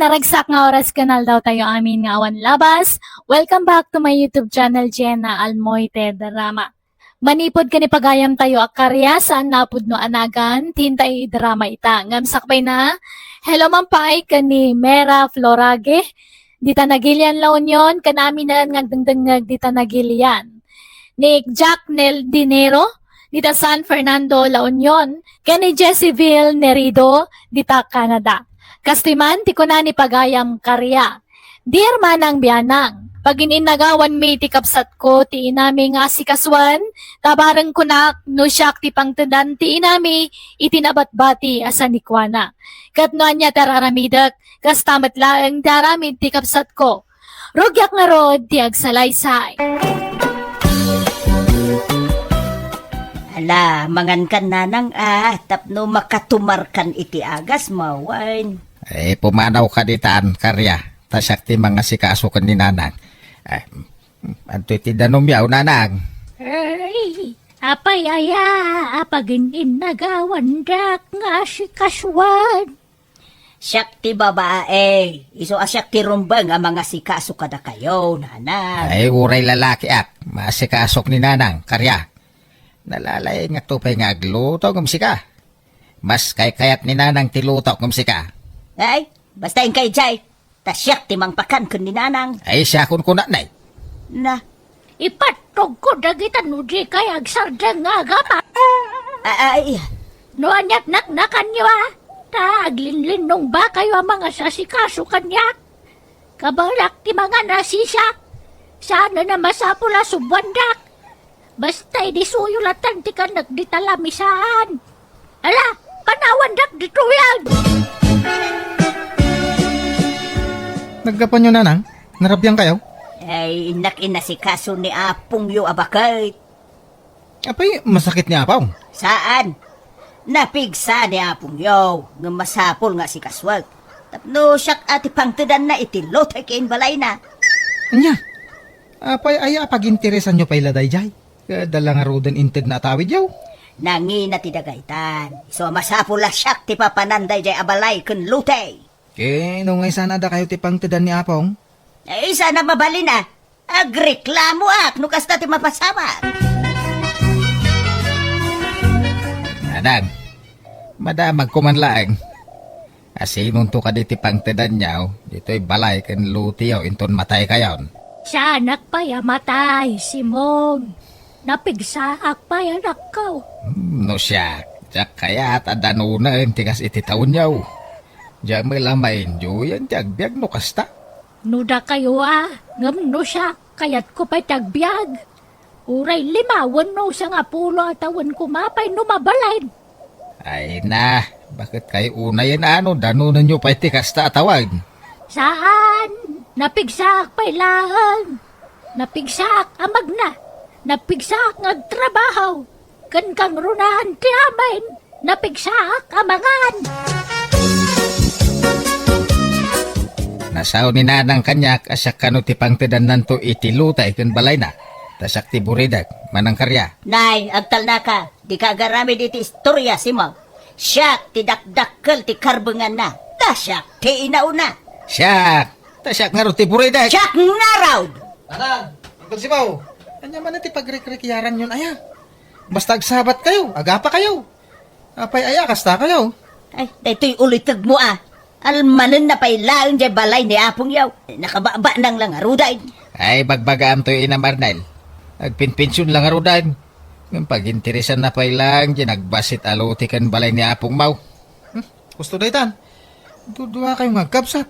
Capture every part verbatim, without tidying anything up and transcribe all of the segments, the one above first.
Naragsak nga oras ken aldaw tayo amin nga awan labas. Welcome back to my YouTube channel, Jenna Almoite Drama. Manipud ken ipagayam tayo a karya, saan napud no anagan, tinta idrama ita. Ngem sakbay na, hello man pay ken ni Mera Florage, dita Nagilian, La Union, ken aminen nga agdengdengngeg dita Nagilian. Ni Jack Nel Dinero, dita San Fernando, La Union, ken ni Jessiville Nerido, dita Canada. Kastoy man ti kuna ni pagayam karya. Dear Manang Bianang, pagin-innagawanmi ti kabsatko ti inami nga asikasuan, ta bareng kunak no siak ti pangtedan ti inami iti nabatbati a sanikuana. Ket no ania ti ar-aramidek, kasta met laeng ti aramid ti kabsatko. Rugiak ngarud ti agsalaysay. Ala, mangankan nanang a, tapno makatumarkan iti agasmo, wen. Eh, pumanawka ditan, karya. Ta siak ti mangasikaso ken ni nanang. Eh, adtoy ti danumyo, nanang. Ay, apay aya, apagin-innagawandak nga asikasuan. Siak ti babae, isu a siak ti rumbeng a mangasikaso kadakayo, nanang. Ay, uray lalakiak, maasikasok ni nanang, karya. Nalalaingakto pay nga agluto ngem sika. Mas kaykayat ni nanang ti lutok ngem sika. Ay, basta inkay jay, ta siak ti mangpakan ken ni nanang. Ay, siakon kunanay. Na, ipattogko dagita no di kay agsardeng nga agama. Ay, no aniat naknakanyo a, ta aglinlinnong bakayo a mangasasikaso kaniak. Kabalak ti mangan a sisa. Saan a masapul a subuandak. Basta idi suyo latan ti kanek dita lamisaan. Ala, panawandak ditoyen. Naggapuanyo, nanang? Narabian kayo? Ay, innak inasikaso ni apongyo a baket. Apay, masakit ni apong? Saan. Napigsa ni apongyo, ngem masapul nga asikasuek. Tapno siak a ti pangtedanna iti lote ken balayna. Ania? Apay aya a paginteresanyo pay la daydiay? Kada la ngaruden inted naatawidyo? Nangina ti dagaytan. Isu a masapul a siak ti papanan daydiay a balay ken lote. Ken no ngay sana dakayo ti pangtedan ni apong? Ay, sana mabalin a. Agreklamoak no kasta ti mapasamak. Nanang, madamagko man laeng. Asinonto kadi ti pangtedanyo ditoy balay ken loteyo inton mataykayon? Saanak pay a matay, Simon. Napigsaak pay, anakko. Hmm, no siak, diak kayat a danunen ti kas iti tawenyo. Diak met la ma-enjoyan ti agbiag no kasta. No dakayo a, ngem no siak, kayatko pay ti agbiag. Uray lima wenno sangapulo a tawen koma pay no mabalin. Ay na, baket kay unayen a no danonenyo pay ti kasta a tawen? Saan, napigsaak pay laeng. Napigsaak a magna, napigsaak nga agtrabaho, ken kangrunaan ti amin, napigsaak a mangan. Nasao ni nanang kaniak a siak kano ti pangtedannanto iti lote ken balayna, ta siak ti buridek, manang karya. Nay, agtalnaka, dika agaramid iti istorya, Simon. Siak ti dakdakkel ti karbenganna, ta siak ti inauna. Siak, ta siak ngarud ti buridek. Siak ngarud! Anak, Uncle Simon, ania man ti pagrikrikiaranyon aya? Basta agsabat kayo, agapa kayo. Apay aya, kasta kayo? Ay, daytoy ulitegmo a. Almanenna pay laeng diay balay ni apongyo. Nakababanang la ngaruden. Ay, bagbagaam toy Inam Arnel. Agpinpension la ngaruden. Ngem paginteresanna pay laeng diay nagbassit a lote ken balay ni apongmo. Hmm, gusto daytan. Dudua kayo nga agkabsat.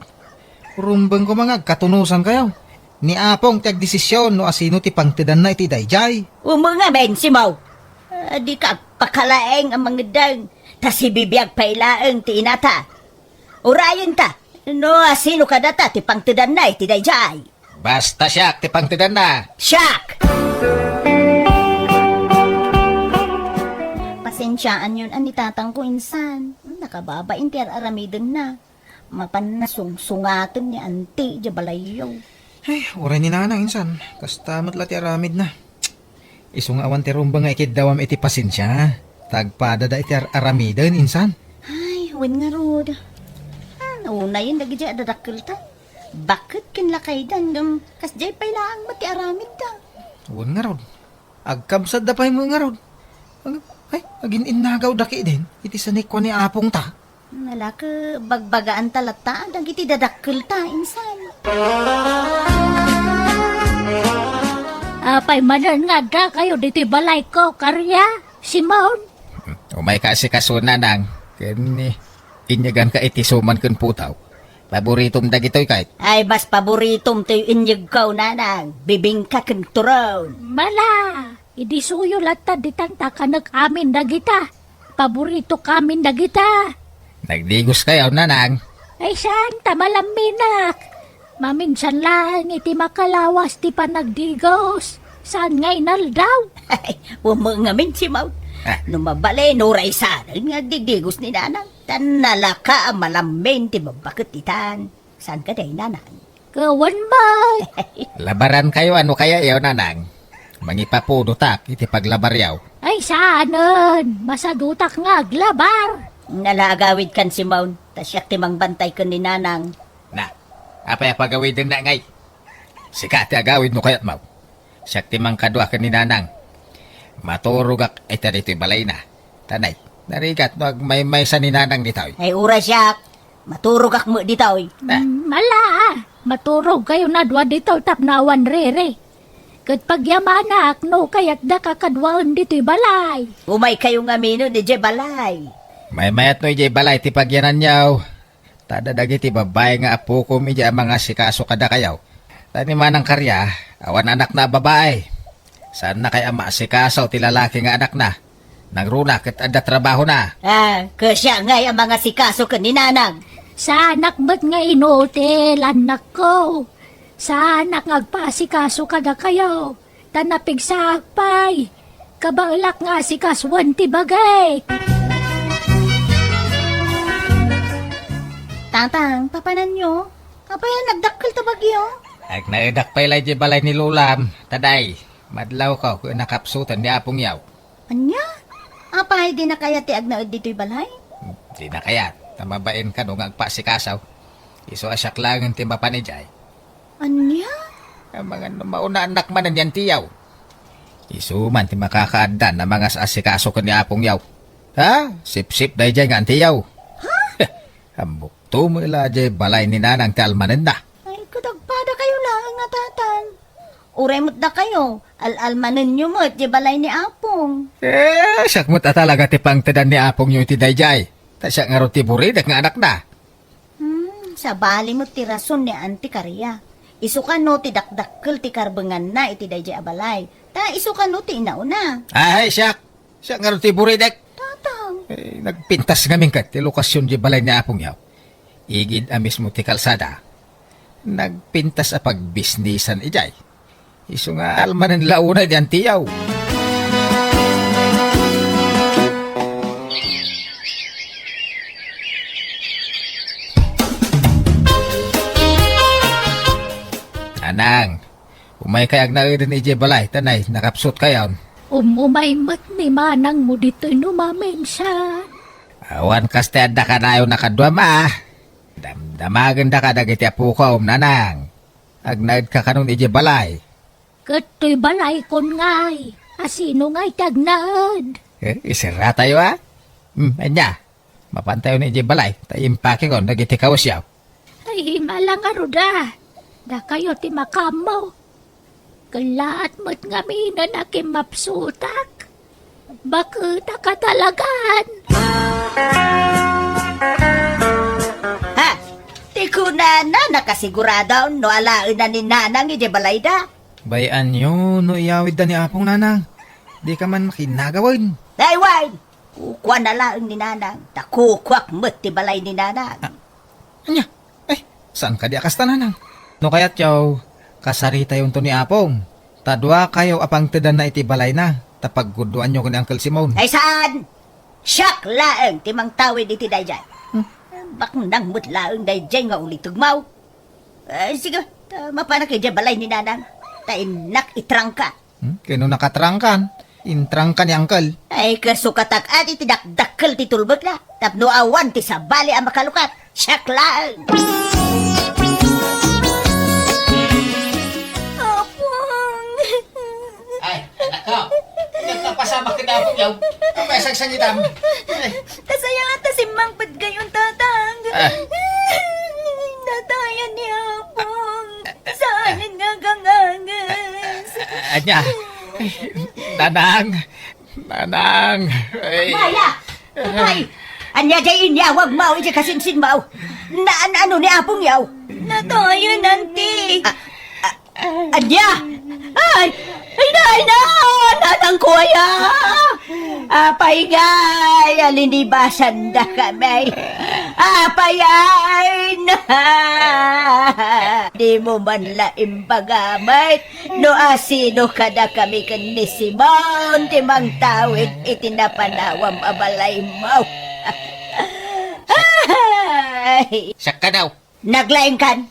Rumbeng koma nga agkatunosan kayo. Ni apong ti agdesisyon no asino ti pangtedanna iti daydiay. Umengamin, Simon. Ah, dika agpakalaeng a mangeddeng, ta sibibiag pay laeng ti inata. Urayenta, no asino kadata ti pangtedanna iti daydiay. Basta siak ti pangtedanna. Siak! Pasensiaanyon a ni tatangko insan. Nakababain ti ar-aramidenna. Mapanna sungsungaten ni anti idiay balayyo. Ay, uray ni nanang insan. Kasta met la ti aramidna. Isu nga awan ti rumbeng nga ikiddawam iti pasensia. Ta agpadada iti ar-aramiden insan. Ay, wen ngarud. Ano, Unayen dagiti a dadakkelta. Baket ken lakayda ngem kasdiay pay laeng met ti aramidda. Wen ngarud. Agkabsatda pay met ngarud. Ay, agin-innagawda ketdin iti sanikua ni apongta. Nalaka, bagbagaanta latta dagiti dadakkelta, insan. Apay manen nga addakayo ditoy balayko, Karia? Simon? Umayka asikaso, nanang, ken inyeganka iti suman ken putaw. Paboritom dagitoy, kayat? Ay, mas paboritom toy inyegko, nanang. Bibingka ken turon. Mala, idi suyo latta ditan ta kanek amin dagita. Paborito kamin dagita. Nagdigoskayo, nanang? Ay, saan ta malamminak? Maminsan laeng iti makalawas ti panagdigos. Saan nga inaldaw? Ay, wama ngamin, Simon. Ah. No mabalin, uray saan nga agdidigos ni nanang. Tan nalaka a malammin ti babbaket ditan. Saan kadi, nanang? Kawan man. Labarankayo, ano kaya, yaw, nanang? Mangipapudotak iti paglabaryaw. Ay, saanen. Masadutak nga aglabar. Nala, agawidkan, Simon. Ta siak ti mangbantay ken ni nanang. Na, apay a pagawidenna ngay? Sika ti agawid no kayatmo. Siak ti mangkadua ken ni nanang. Maturogak ita ditoy balayna. Tanay, narigat no agmaymaysa ni nanang ditoy. Ay, uray siak. Maturogak met ditoy. Na. Mm, ala, maturogkayon a dua ditoy tapno awan riri. Ket pagyamanak no kayatdaka kaduaen ditoy balay. Umaykayo ngamin idiay balay. Maymayat no idiay balay ti pagyananyo. Ta adda dagiti babbai nga apokom idiay a mangasikaso kadakayo. Ta ni Manang Karya, awan anakna a babai. Saannakay a maasikaso ti lalaki nga anakna. Nangruna ket adda trabahona. Ah, ket siak ngay a mangasikaso ken ni nanang. Saanak met nga inutil, annakko. Saanak nga agpaasikaso kadakayo. Ta napigsaak pay. Kabaelak nga asikasoen ti bagik. Tatang, papananyo? Apay a nagdakkel ta bagyo? Agnaedak pay la idiay balay ni Lolam, ta day, madlawko ket nakapsutan ni Apong Yaw. Ania? Apay, dina kayat ti agnaed ditoy balay? Dina kayat, ta mabain kano nga agpaasikaso. Isu a siak laengen ti mapan idiay. Ania? Amangan no maunaanak manen ni Anti Yaw. Isu man ti makakaaddan a mangas-asikaso ken ni Apong Yaw. Ha? Sipsip daydiay nga Anti Yaw. Ha? Ammok, tumula diay balay ni Nanang ti almanenna. Ay, ket agpadakayo laeng a Tatang. Uray met dakayo, al-almanenyo met diay balay ni Apong. Eh, siak met a talaga ti pangtedan ni Apongyo iti daydiay. Ta siak ngarud ti buridek nga anakna. Hmm, sabali met ti rason ni Auntie Caria. Isu kano ti dakdakkel ti karbenganna iti daydiay a balay. Ta isu kano ti inauna. Ay, siak! Siak ngarud ti buridek! Tatang! Eh, nagpintas ngamin ket ti lokasion diay balay ni Apong Yaw. Igid a mismo ti kalsada. Nagpintas a pagbisnisan idiay. Isu nga almanen la unay ni Auntie Yaw. Nanang, umaykay agnaeden idiay balay, ta nay, nakapsutkayon. Um-, umay met ni manangmo ditoy no maminsan. Awan kas ti adda kanayon a kaduam a. Damdamagendaka dagiti apokom, Nanang. Agnaedka kanon idiay balay. Ket toy balaykon ngay, a sino ngay ti agnaed? Eh, iserratayo a? Hmm, ania? Mapantayon idiay balay, ta impakekon dagiti kawesyo. Ay, mala ngarud a. Dakayo ti makaammo. Kellaat met ngaminen a kimmapsutak. Baketaka talagan. Ha? Ti kunana, nakasigurado no alaenna ni Nanang idiay balayda? Bay-anyo no iyawidda ni Apong, Nanang. Dika man makinnagawen. Ay, wen! Kukuana laeng ni Nanang, ta kukuak met ti balay ni Nanang. Ah, ania? Ay, saan kadi a kasta, Nanang? No kayatyo, kasaritayonto ni Apong. Ta duakayo a pangtedanna iti balayna, ta paggudduanyo ken ni Uncle Simon. Ay, saan? Siak laeng ti mangtawid iti daydiay. Hmm. Baknang met laeng daydiay nga ulitegmo. Ay, sige, ta mapanak idiay balay ni Nanang. Ta innak itrangka. Hmm? Ken no nakatrangkan, intrangka ni Uncle. Ay, kasukatak adi ti dakdakkel ti tulbekna. Tapno awan ti sabali a makalukat. Siak laeng. Apong! Ay, anak ko. Nagpapasama ka na, Apong, yaw. Apay, sagsangitam. Ay. Kasayat ta simmangpet kayon, Tatang. Ah. Natayan ni Apong. Saan nga gangangas? Ah, anya? Nanang. Nanang. Ay. Maya! Ay! Anya jay inyawagmo iti kasinsinmo? Naan-ano ni Apong yaw? Natayan, Auntie. Ah, ah, anya? Ay! Ay, nay, na! Nanangko aya! Apay ngay, alinibasan da kami. Apay ay na! Di mo man la imbaga met no asino kadakami ken ni Simon ti mangtawid iti napanawam a balaymo. Ay! Siak kano? Naglaingkan?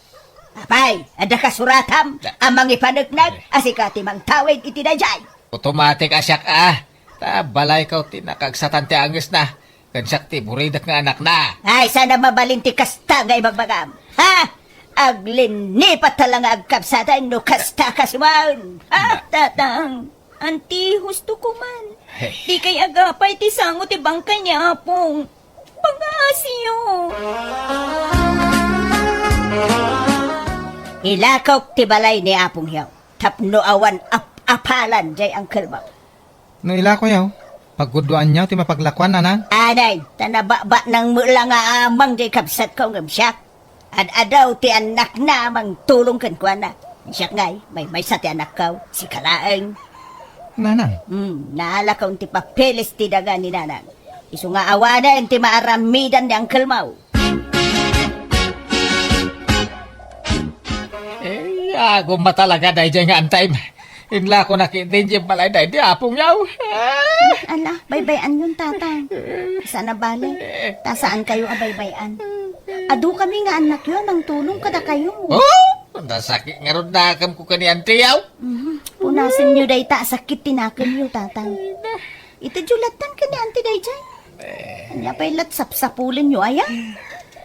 Apay, adda kasuratam a mangipaneknek a sika ti mangtawid iti daydiay? Automatic a siak a. Ta balayko ti nakaagsatan ti angesna. Ken siak ti buridek nga anakna. Ay, saan a mabalin ti kasta nga ibagbagam? Ha? Aglinnipat ta la nga agkabsatan no kasta ka Simon. Ha, Tatang? Auntie, husto ko man. Hey. Di kay agapay ti sango ti bangkay ni Apong. Pangasiyo. Ilakok ti balay ni Apong yaw. Tapno awan ap-apalan jay uncle mo. No ilako yaw, pagguduan yaw ti mapaglakuan, nanang? Anay, ta nababa nang mula nga amang jay kabsatko ngem siak. Ad-adaw ti annakna a mangtulong kenkuana. Siak ngay, maymaysa ti annakko, sika laeng. Nanang? Hmm, naalakon ti papeles ti daga ni nanang. Isu nga awanen ti maaramidan ni uncle mo. Eh, agum a talaga daydiay nga antayem. Inlakonak iti inyem balay daydi Apong yaw. Ala, baybay-anyon, Tatang. Saan a bale, ta saankayo a baybay-an. Adu kami nga annakyo a mangtulong kadakayo. Oh, nasakit ngarud nakemko ken ni Auntie yaw. Mhm. Punasenyo dayta a sakit ti nakemyo, Tatang. Itedyo lattan ken ni Auntie daydiay. Eh. Ania pay lat sapsapulenyo aya?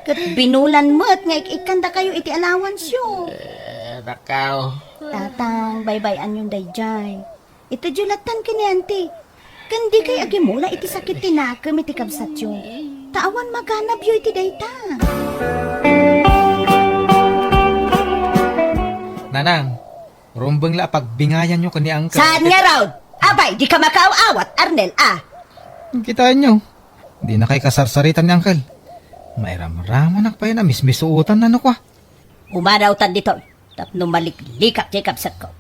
Ket binulan met nga ik-ikkandakayo iti allowanceyo. Eh, nakaw. Tatang, baybay-anyon daydiay. Itedyo lattan ken ni Auntie. Ken dikay agimula iti sakit ti nakem iti kabsatyo. Ta awan maganabyo iti dayta. Nanang, rumbeng la a pagbingayanyo ken ni Uncle. Saan ngarud? Apay, dika makaaw-awat, Arnel, a? Kitaenyo, dinakay kasarsaritan ni Uncle. Mairamramanak pay a mismisuotan no kua. Umanawtan ditoy, tapno maliklikak jay kabsatko.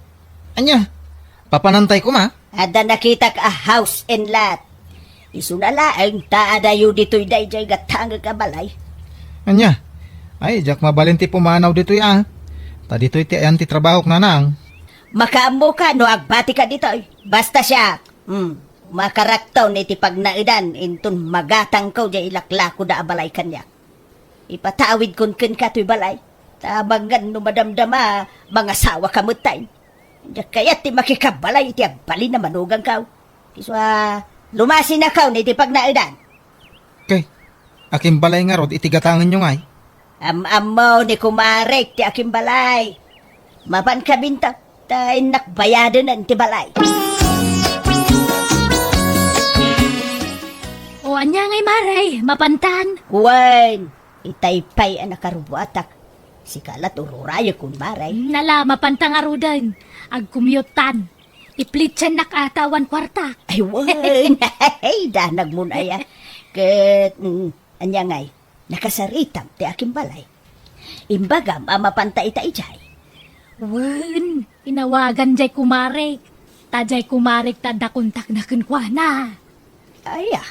Ania? Papanantay koma? Adda nakitak a house and lot. Isuna laeng ta adayo ditoy daydiay gatangek a balay. Ania? Ay, diak mabalin ti pumanaw ditoy a. Ta ditoy ti ayan ti trabahok, nanang. Makaammoka no agbatika ditoy. Basta siak, hmm, makarakton iti pagnaedan inton magatangko jay ilaklakoda a balay kaniak. Ipatawidkon kenka toy balay. Ta amangan no madamdama, mangasawaka metten. Diak kayat ti makikabalay iti agbalin a manuganko. Isu a, lumasinakaw iti pagnaedan. Kay, akimbalay ngarud iti gatangenyo ngay? Am-ammo ni kumarek ti akimbalay. Mapan kabinta, ta innak bayadenen ti balay. O, ania ngay, Mare? Mapantan? Wen, itay pay a nakarubuatak. Sika la ti ururayekon, Mare. Nala, mapanta ngaruden. Agkumyottan. Iplitsiannak a ta awan kuarta. Ay, wen. Ay, danagmon aya. Ket, mm, ania ngay? Nakasaritam ti akimbalay. Imbagam a mapanta ita idiay. Wen, inawagan jay kumarek. Ta jay kumarek ta adda kontakna kenkuana. Aya,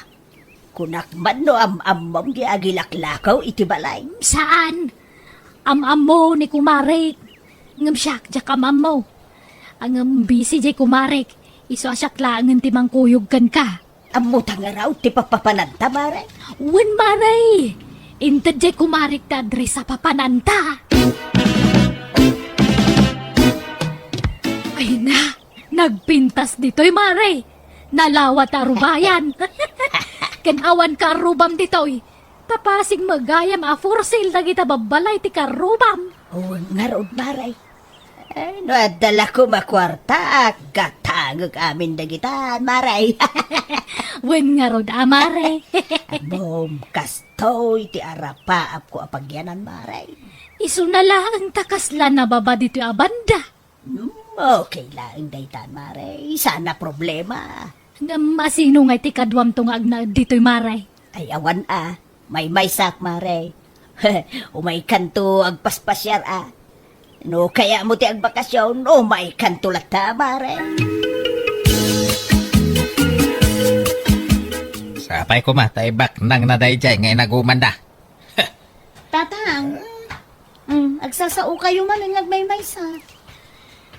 kunak man no am-ammom ti agilaklakaw iti balay. Saan? Am-ammo ni kumarek. Ngem siak, diak am-ammo. Ngem busy jay kumarek. Isu a siak laengen ti mangkuyog kenka. Ammota ngarud ti papapananta, Mare? Wen, Mare. Inted jay kumarek ti address a papananta. Ay na, nagpintas ditoy, Mare. Nalawa ti arubayan. Ken awan kaarrubam ditoy. Ta pasig met gayam a for sale dagita babbalay ti karrubam. O, ngarud, Mare. Eh, no adda la koma kuartaak, gatangek amin dagitan, Mare. Wen ngarud a, Mare. Ammom, kastoy ti arapaapko a pagyanan, Mare. Isuna laeng ta kasla nababa ditoy a banda. Hmm, okay laeng daytan, Mare. Saan a problema. Ngem asino ngay ti kaduamto nga agnaed ditoy, Mare? Ay, awan a. Maymaysak, Mare. Umaykanto agpaspasiar a. No kayatmo ti agbakasyon, umaykanto latta, Mare. Sapay koma, ta ibaknangna daydiay nga inagumanda. Tatang, mm, agsasao kayo man nga agmaymaysa.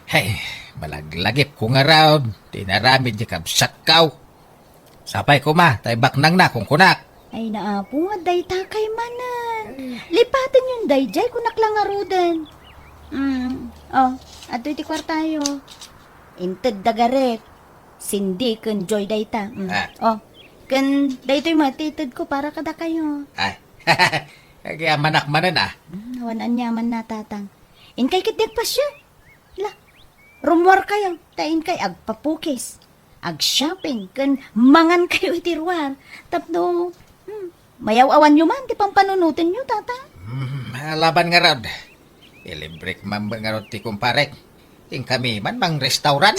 Hey, malaglagipko ngarud ti inaramid ti kabsatko. Sapay koma, ta ibaknangna, kunkunak. Ay, naapo, adda dayta kay manen. Lipatenyon daydiay, kunak la ngaruden. Mm, oh, adtoy ti kuartayo. Inted da Gareth, Cindy, ken Joy dayta. Mm. Ah. Oh, ken daytoy met ti itedko para kadakayo. Ay, agyamanak manen, ah. Mm, awan aniamanna, Tatang. Inkay ketdi agpasiar. La, rummuarkayo, ta inkay agpapukis, agshopping, ken mangankayo iti ruar. Tapno, hmm, mayaw-awanyo man ti pampanunotenyo, Tatang. Hmm, alaban ngarud. Ilibrek man ngarud ti kumparek. Inkami man mangrestaurant.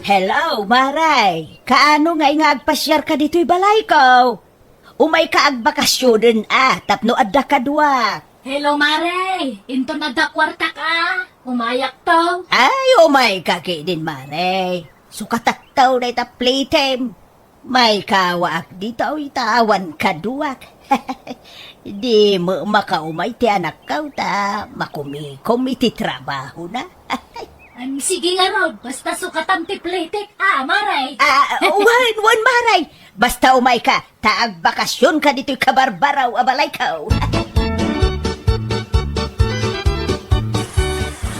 Hello, Mare. Kaano ngay nga agpasiarka ditoy balayko? Umayka agbakasyonen a tapno adda kaduak. Hello, Mare. Inton adda kuartak a, umayakto. Ay, umayka ketdin, Mare. Sukatakto dayta playtem. Maykawaak ditoy ta awan kaduak. Di met makaumay ti anakko ta makumikom iti trabahona. Am, sige ngarud, basta sukatam ti playtek a, Mare. Ah, wen, wen, Mare. Basta umayka, ta agbakasyonka ditoy kabarbaraw a balayko.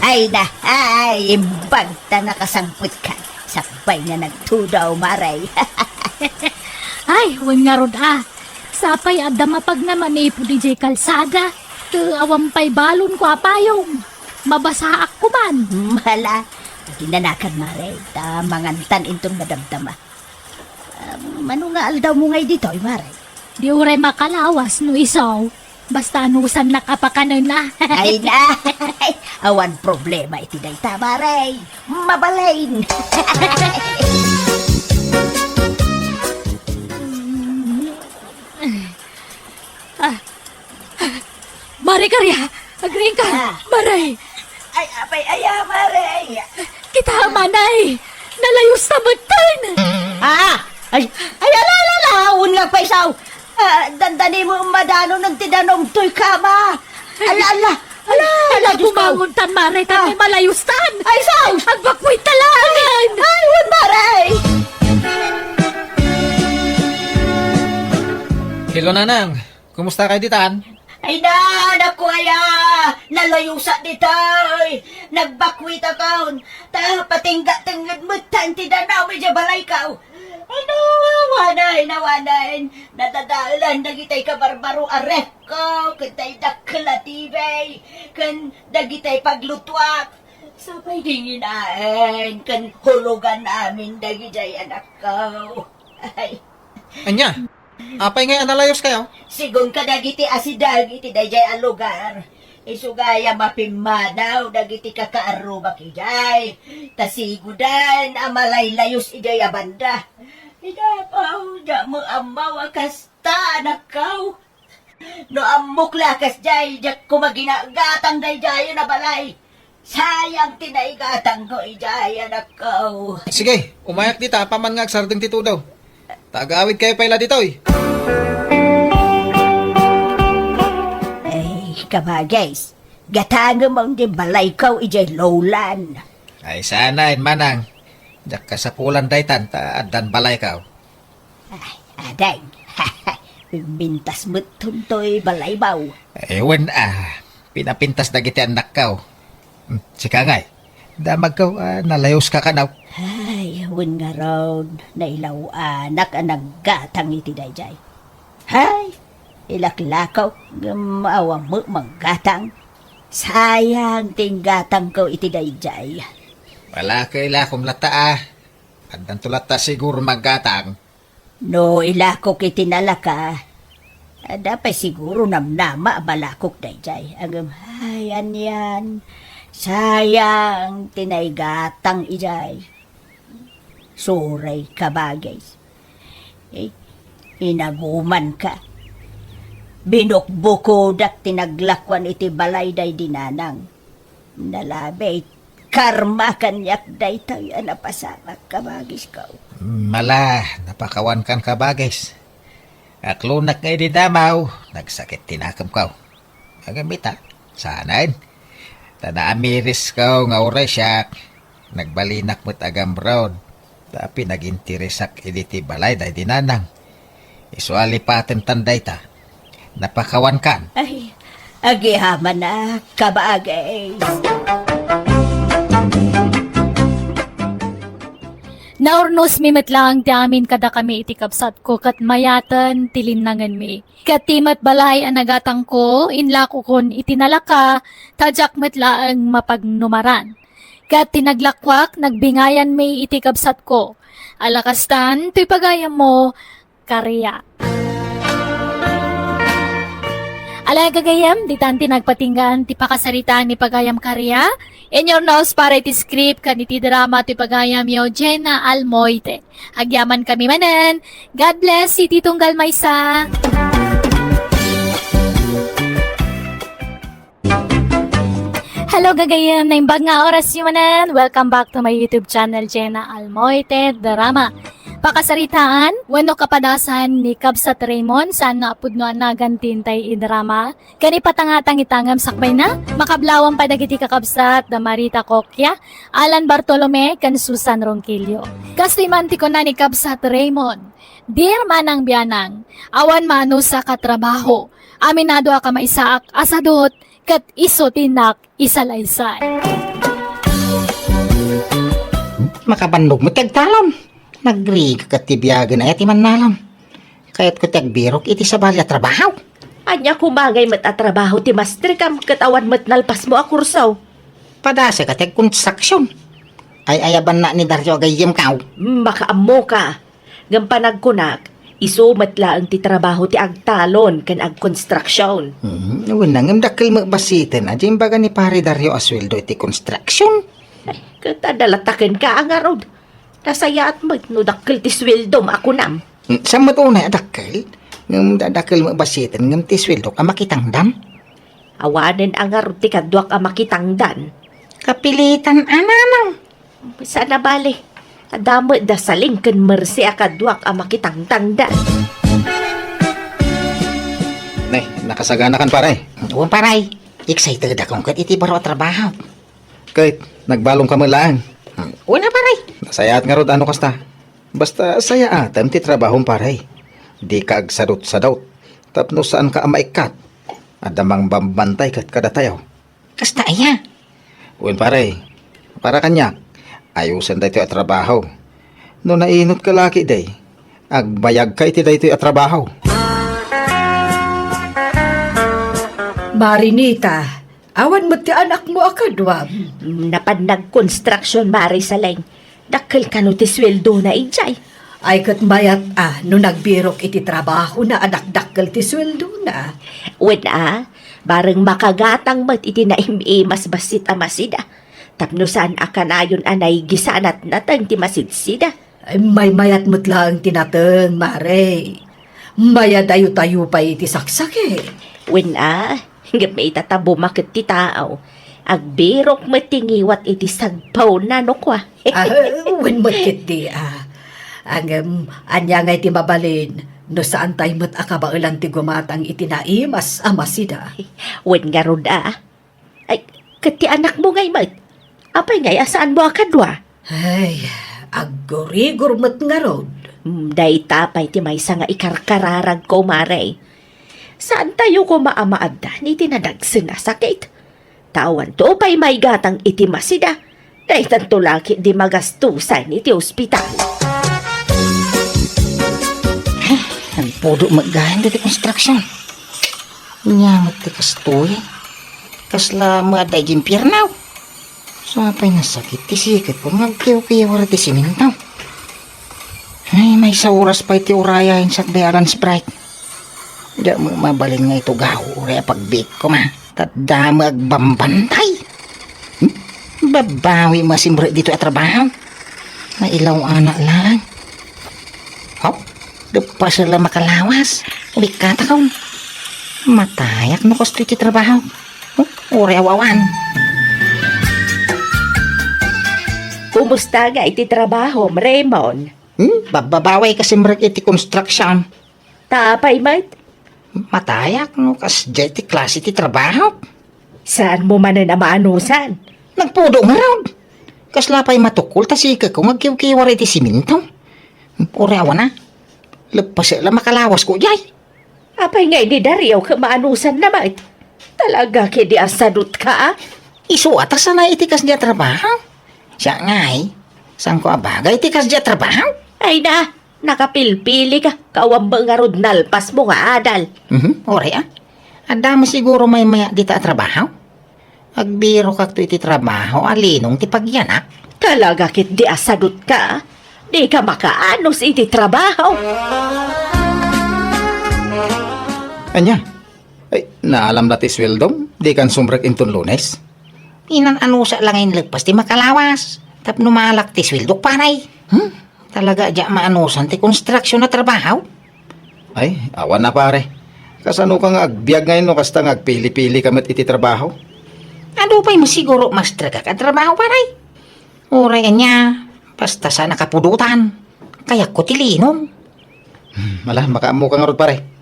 Ay na, ay, imbag ta nakasangpetka. Sakbay nga nagtudaw, Mare. Ay, wen ngarud a. Sapay adda mapagna manipud idiay kalsada. Te, awan pay balonko a payong. Mabasaak koman. Mala, dinanakan, Mare. Ta mangantan inton madamdama. Ah, mano nga aldawmo ngay ditoy, Mare? Di uray makalawas no isu. Basta anusannak a pakanen a. Ay na! Awan problema iti dayta, Mare. Mabalin! Ah, Mare Karia, agriingka. Ah. Mare. Ay, apay aya, Mare. Kita, manay. Nalayusta metten. Ah, ay, ay, ala, ala, ala, wen nga paisaw. Ah, dandani mo madano nagti danom toy kama. Ala, ala, ala, ala, Diyos ko. Bumangon tan, Mare, tan malayustan. Ay, saw. Agbakwit ta laeng. Ay, wen, Mare. Hello, Nanang. Kumusta kayo ditan? Ay na, naku aya! Nalayusak ditoy! Nagbakwitakon! Ta patingga tengnged metten ti danum idiay balayko! Ay na, awanen, awanen! Nadadaelan dagitay kabarbaro a refko, ken tay dakkel a T V, ken dagitay paglutuak. Sapay dinginaen, ken hulugan amin dagidiay anakko. Ay. Ania? Apay ngay a nalayuskayo? Sigun kadagiti asideg iti daydiay a lugar, isu gayam a pimmanaw dagiti kakaarrubak idiay, ta siguden a malaylayus idiay a banda. Idapaw, diak met ammo a kasta, anakko. No ammok la kasdiay, diak koma ginagatang daydiayen a balay. Sayang ti naigatangko idiay, anakko. Sige, umayak dita, apaman nga agsardeng ti tudaw. Ta agawidkayo pay la ditoy. Ay, kabagis, gatangem on ti balayko idiay Lowland. Ay, saan, manang. Diak kasapulan daytan, ta addan balayko. Ay, ading. Pimpintas met toy balaymo. Ay, wen a, pinapintas dagiti annakko. Hmm, sika ngay, Damagko, ah, nalayoska kano. Ay, wen ngarud, nailaw-anak a naggatang iti daydiay. Hay, ilaklakaw, ngem awan met manggatang. Sayang ti inggatangko iti daydiay. Wala kay ilakom latta, ah. Addanto latta siguro manggatang. No ilakok iti nalaka, adda pay siguro namnama a balakok daydiay. Ngem, ay, anian, sayang ti naigatang idiay. Sorry, kabagis. Eh, inagumanka. Binukbukodak ti naglakuan iti balay daydi nanang. Nalabi, karma kaniak daytoy a napasamak, kabagisko. Mala, napakawankan, kabagis. Aklonak nga idi damaw, nagsakit ti nakemko. Ngem ita, saanen. Ta naamirisko nga uray siak, nagbalinak met a gamron. Ta pinaginteresak idi ti balay daydi nanang. Isu a lipatentan dayta. Napakawankan. Ay, agyamanak, kabagis. Naurnosmi met laeng ti amin kadakami iti kabsatko ket mayaten ti linnangenmi. Ket ti met balay a nagatangko, inlakokon iti nalaka, ta diak met laeng mapagnumaran. Ket ti naglakuak, nagbingayanmi iti kabsatko. Ala kastan, toy pagayammo, Karia. Ala gagayam, ditan ti nagpatinggaan ti pakasaritaan ni pagayam Karia. In your nose para iti script ken iti drama ti pagayam yo, Jenna Almoite. Agyamankami manen. God bless iti tunggal maysa. Hello, gagayam. Naimbag nga oras yo manen. Welcome back to my YouTube channel, Jenna Almoite Drama. Pakasaritaan, wenno kapadasan ni Kabsat Raymond, saan nga a pudno a nagan ti intay idrama. Ken ipatangatang ita ngem sakbayna, makablawan pay dagiti kakabsat da Marita Coquia, Alan Bartolome, ken Susan Ronquillo. Kastoy man ti kuna ni Kabsat Raymond, "Dear Manang Bianang, awan maanusaka a trabaho. Aminado a kamaysaak a sadut, ket isu ti innak isalaysay." Makabannog met ti agtalon. Nagrigat ti biagen aya ti mannalon. Kayatko ti agbirok iti sabali a trabaho. Ania koma ngay met a trabaho ti mastrikam ket awan met nalpasmo a kurso? Padasek a ti agkonstruksion. Ay-ayabanna ni Dario a gayyemko. Makaammoka. Ngem panagkunak, isu met laeng ti trabaho ti agtalon ken agkonstruksion. Hmm, wen, ngem dakkel met bassiten a di imbaga ni Pare Dario a sueldo iti konstruksion. Ay, ket adda latta kenka a ngarud. Nasayaat met no dakkel ti sueldom a kunam. Hmm, saan met unay a dakkel? Ngem da-, dakkel met bassiten ngem ti sueldok a makitangdan. Awanen a ngarud ti kaduak a makitangdan. Kapilitan a nanang. Saan a bale. Adda met da Saling ken Mercy a kaduak a makitangtangdan. Ne, nakasaganakan, pare. Wen, pare. Excited akon ket iti baro a trabaho. Ket, nagbalomka met laeng. Wen a, pare. Nasayaat ngarud a no kasta. Basta sayaatem ti trabahom, pare. Dika agsadutsadut. Tapno saanka a maikkat. Adda mangbambantay ket kadatayo. Kasta aya? Wen, pare. Para kaniak, ayosen daytoy a trabaho. No nainot ka laki, day, agbayagka iti daytoy a trabaho. Marinita, awan met ti anakmo a kaduam? Napan nagkonstruksion, Mari Saleng. Dakkel kano ti sueldona idiay? Ay, ket mayat a no nagbirok iti trabahona a dakdakkel ti sueldona. Wen a, bareng makagatang met iti naim-imas bassit a masida. Tapno saan a kanayon a naigisanat nateng ti masidsida. Ay, maymayat met laeng ti nateng, Mare. Mayadayo-dayo pay iti saksakit. Wen a, ngem ita ta bumaket ti tao, agbirok met ti ngiwat iti sagpawna no kua. Ah, wen met ketdi, ah. Ngem, ania ngay ti mabalin no saantay met a kabaelan ti gumatang iti naimas a masida? Wen ngarud, ah. Ay, ket ti anakmo ngay met? Apay ngay a saanmo a kadua? Ay, aggurigor met ngarud. Hmm, dayta pay ti maysa nga ikarkararagko, Mare. Saantayo koma a maaddan iti nadagsen a sakit. Ta awanto pay maigatang iti masida, Daytanto la ketdi magastusan iti ospital. Nagpudo met gayam daytoy construction. Ania met ti kastoy? Kasla met adda idiay impierno? Sa pay nasakit ti siketko nga agkiwkiwar ti siminto. Ay, maysa oras pay ti urayayen sakbay a lunch break. Diak met mabalin nga itugaw uray a pagbiit koma. Ta adda met agbambantay. Hmm? Babawi met a simrek ditoy a trabaho. Nailaw-anak laeng. Haw? Leppasek la makalawas. Ulikkatakon. Matayak no kastoy ti trabaho. Huh? Uray aw-awan. Kumusta ngay ti trabahom, Raymond? Hmm? Bababawi ka simrek iti construction. Ta apay met? Matayak no kasdiay ti klase ti trabaho. Saanmo manen a maanusan? Nagpudo ngarud. Kasla pay matukol ta siketko nga agkiwkiwar iti siminto. Uray awan a. Leppasek la makalawasko diay. Apay ngay ni Dario ket maanusanna met? Talaga ketdi a sadutka, a? Isu a ta sanay iti kasdiay a trabaho. Siak ngay, saanko a bagay iti kasdiay a trabaho? Ay na, nakapilpili ka, kawan met ngarud nalpasmo nga adal. Mhm, uray a. Adda met siguro maymayat dita a trabaho? Agbirokakto iti trabaho a linong ti pagyanak. Talaga ketdi a sadutka, a? Dika makaanus iti trabaho. Ania? Ay, naalam la ti sueldom? Dikan sumrek inton Lunes? Inan-anusak la nga inleppas ti makalawas tapno maalak ti sueldok, pare. Hmm? Talaga a diak maanusan ti construction a trabaho? Ay, awan a, pare. Kasanoka nga agbiag ngay no kasta nga agpili-pili ka met iti trabaho? Adu pay met siguro maestrekak a trabaho, pare. Uray ania, basta saan a kapudotan. Kayatko ti linong. Hmm, ala, makaammoka ngarud, pare.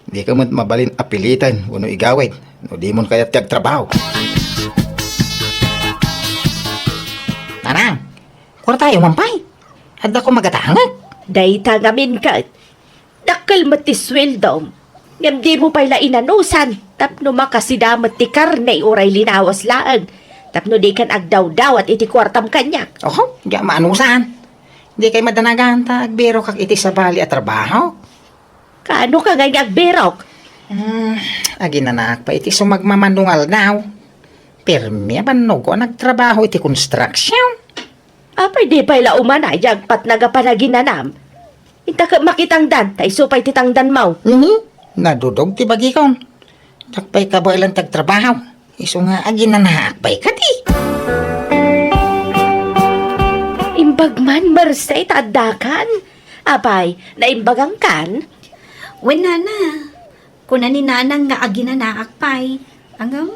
Dika met mabalin a piliten wenno igawid no dimon kayat ti agtrabaho. Nanang, kuartayo man pay. Addakon magatangek. Dayta ngamin ket, dakkel met ti sueldom. Ngem dimo pay la inanusan tapno makasida met ti karne uray linawas laeng tapno dikan agdawdawat iti kuartam kaniak. Oho, diak maanusan. Dikay madanagan ta agbirokak iti sabali a trabaho. Kaano ka ngay nga agbirok? Hmm, aginanaak pay iti sumagmamano nga aldaw. Permi a bannogko a nagtrabaho iti construction. Apay di pay la umanay ti agpatnag a panaginanam? Inta ket makitangdan, ta isu pay ti tangdanmo. Mhm. Nadudog ti bagikon. Diak pay kabaelan ti agtrabaho. Isu nga aginanaak pay kadi. Imbag man, Merced, ta addakan. Apay, naimbagangkan? Wen, nana. Kuna ni nanang nga aginanaak pay. Ngem,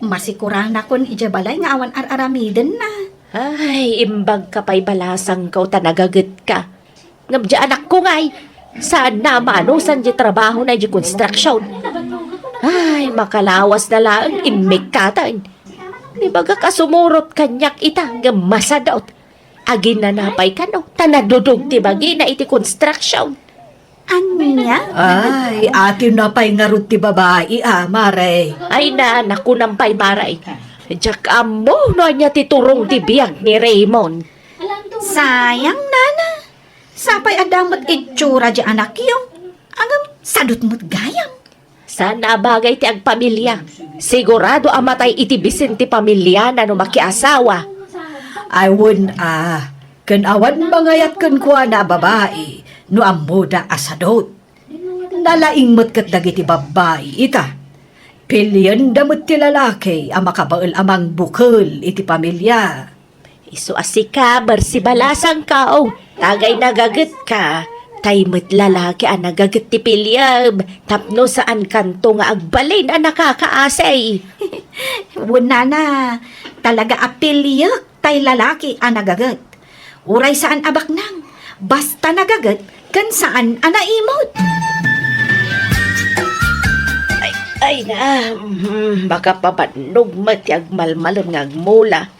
masikuranakon idiay balay nga awan ar-aramidenna. Ay, imbagka pay balasangko ta nagagetka. Ngem di anakko ngay, saanna a maanusan di trabahona idiay construction. Ay, makalawasna laeng immikkaten. Ibagak a sumurot kaniak ita ngem masadut. Aginana pay kano, ta nadudog ti bagina iti construction. Ania? Ay, akinna pay ngarud ti babai, a, Mare. Ay na, nakunam pay, Mare. Diak ammo no ania ti turong ti biag ni Raymond. Sayang, nana. Sapay adda met itsura di anakyo. Ngem, sadut met gayam. Saan a bagay ti agpamilia. Sigurado a matay iti bisin ti pamiliana no makiasawa. Ay, wen a, ken awan mangayat kenkuana a babai no ammoda a sadut. Nalaing met ket dagiti babbai ita. Pilienda met ti lalaki a makabael a mangbukel iti pamilia. Isu a sika, Merced, balasangko, o, tagay nagagetka, tay met lalaki a nagaget ti piliem, tapno saankanto nga agbalin a nakakaasi. Wen, nana, talaga a piliek tay lalaki a nagaget. Uray saan a baknang, basta nagaget ken saan a naimut. Ay, ay na, mm, makapabannog met ti agmalmalem nga agmula.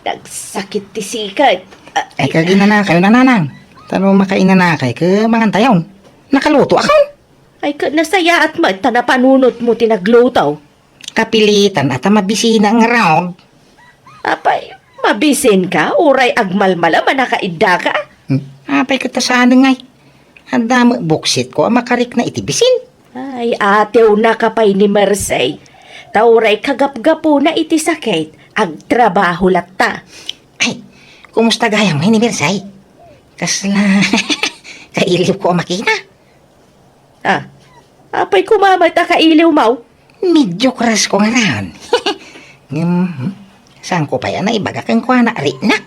Nagsakit ti siket. Ah, ay, ay, kaginanakayo, nanang. Ta no makainanakay, ket mangantayon. Nakaluto ako. Ay, ket nasayaat met ta napanunotmo ti nagluto. Kapilitan a ta mabisina ngarud. Apay, Abisinka, uray agmalmalem a nakaiddaka? Hmm? Apay ket ta saan ngay? Adda met buksitko a makarikna iti bisin. Ay, atiwnaka pay ni Merced. Ta uray kagapgapuna iti sakit, agtrabaho latta. Ay, kumusta gayam ngay ni Merced? Kasla kailiwko a makita. Ah, apay koma met a kailiwmo? Medyo crush ko ngarud. Ngem, hmm, saanko pay a naibaga kenkuana, riknak.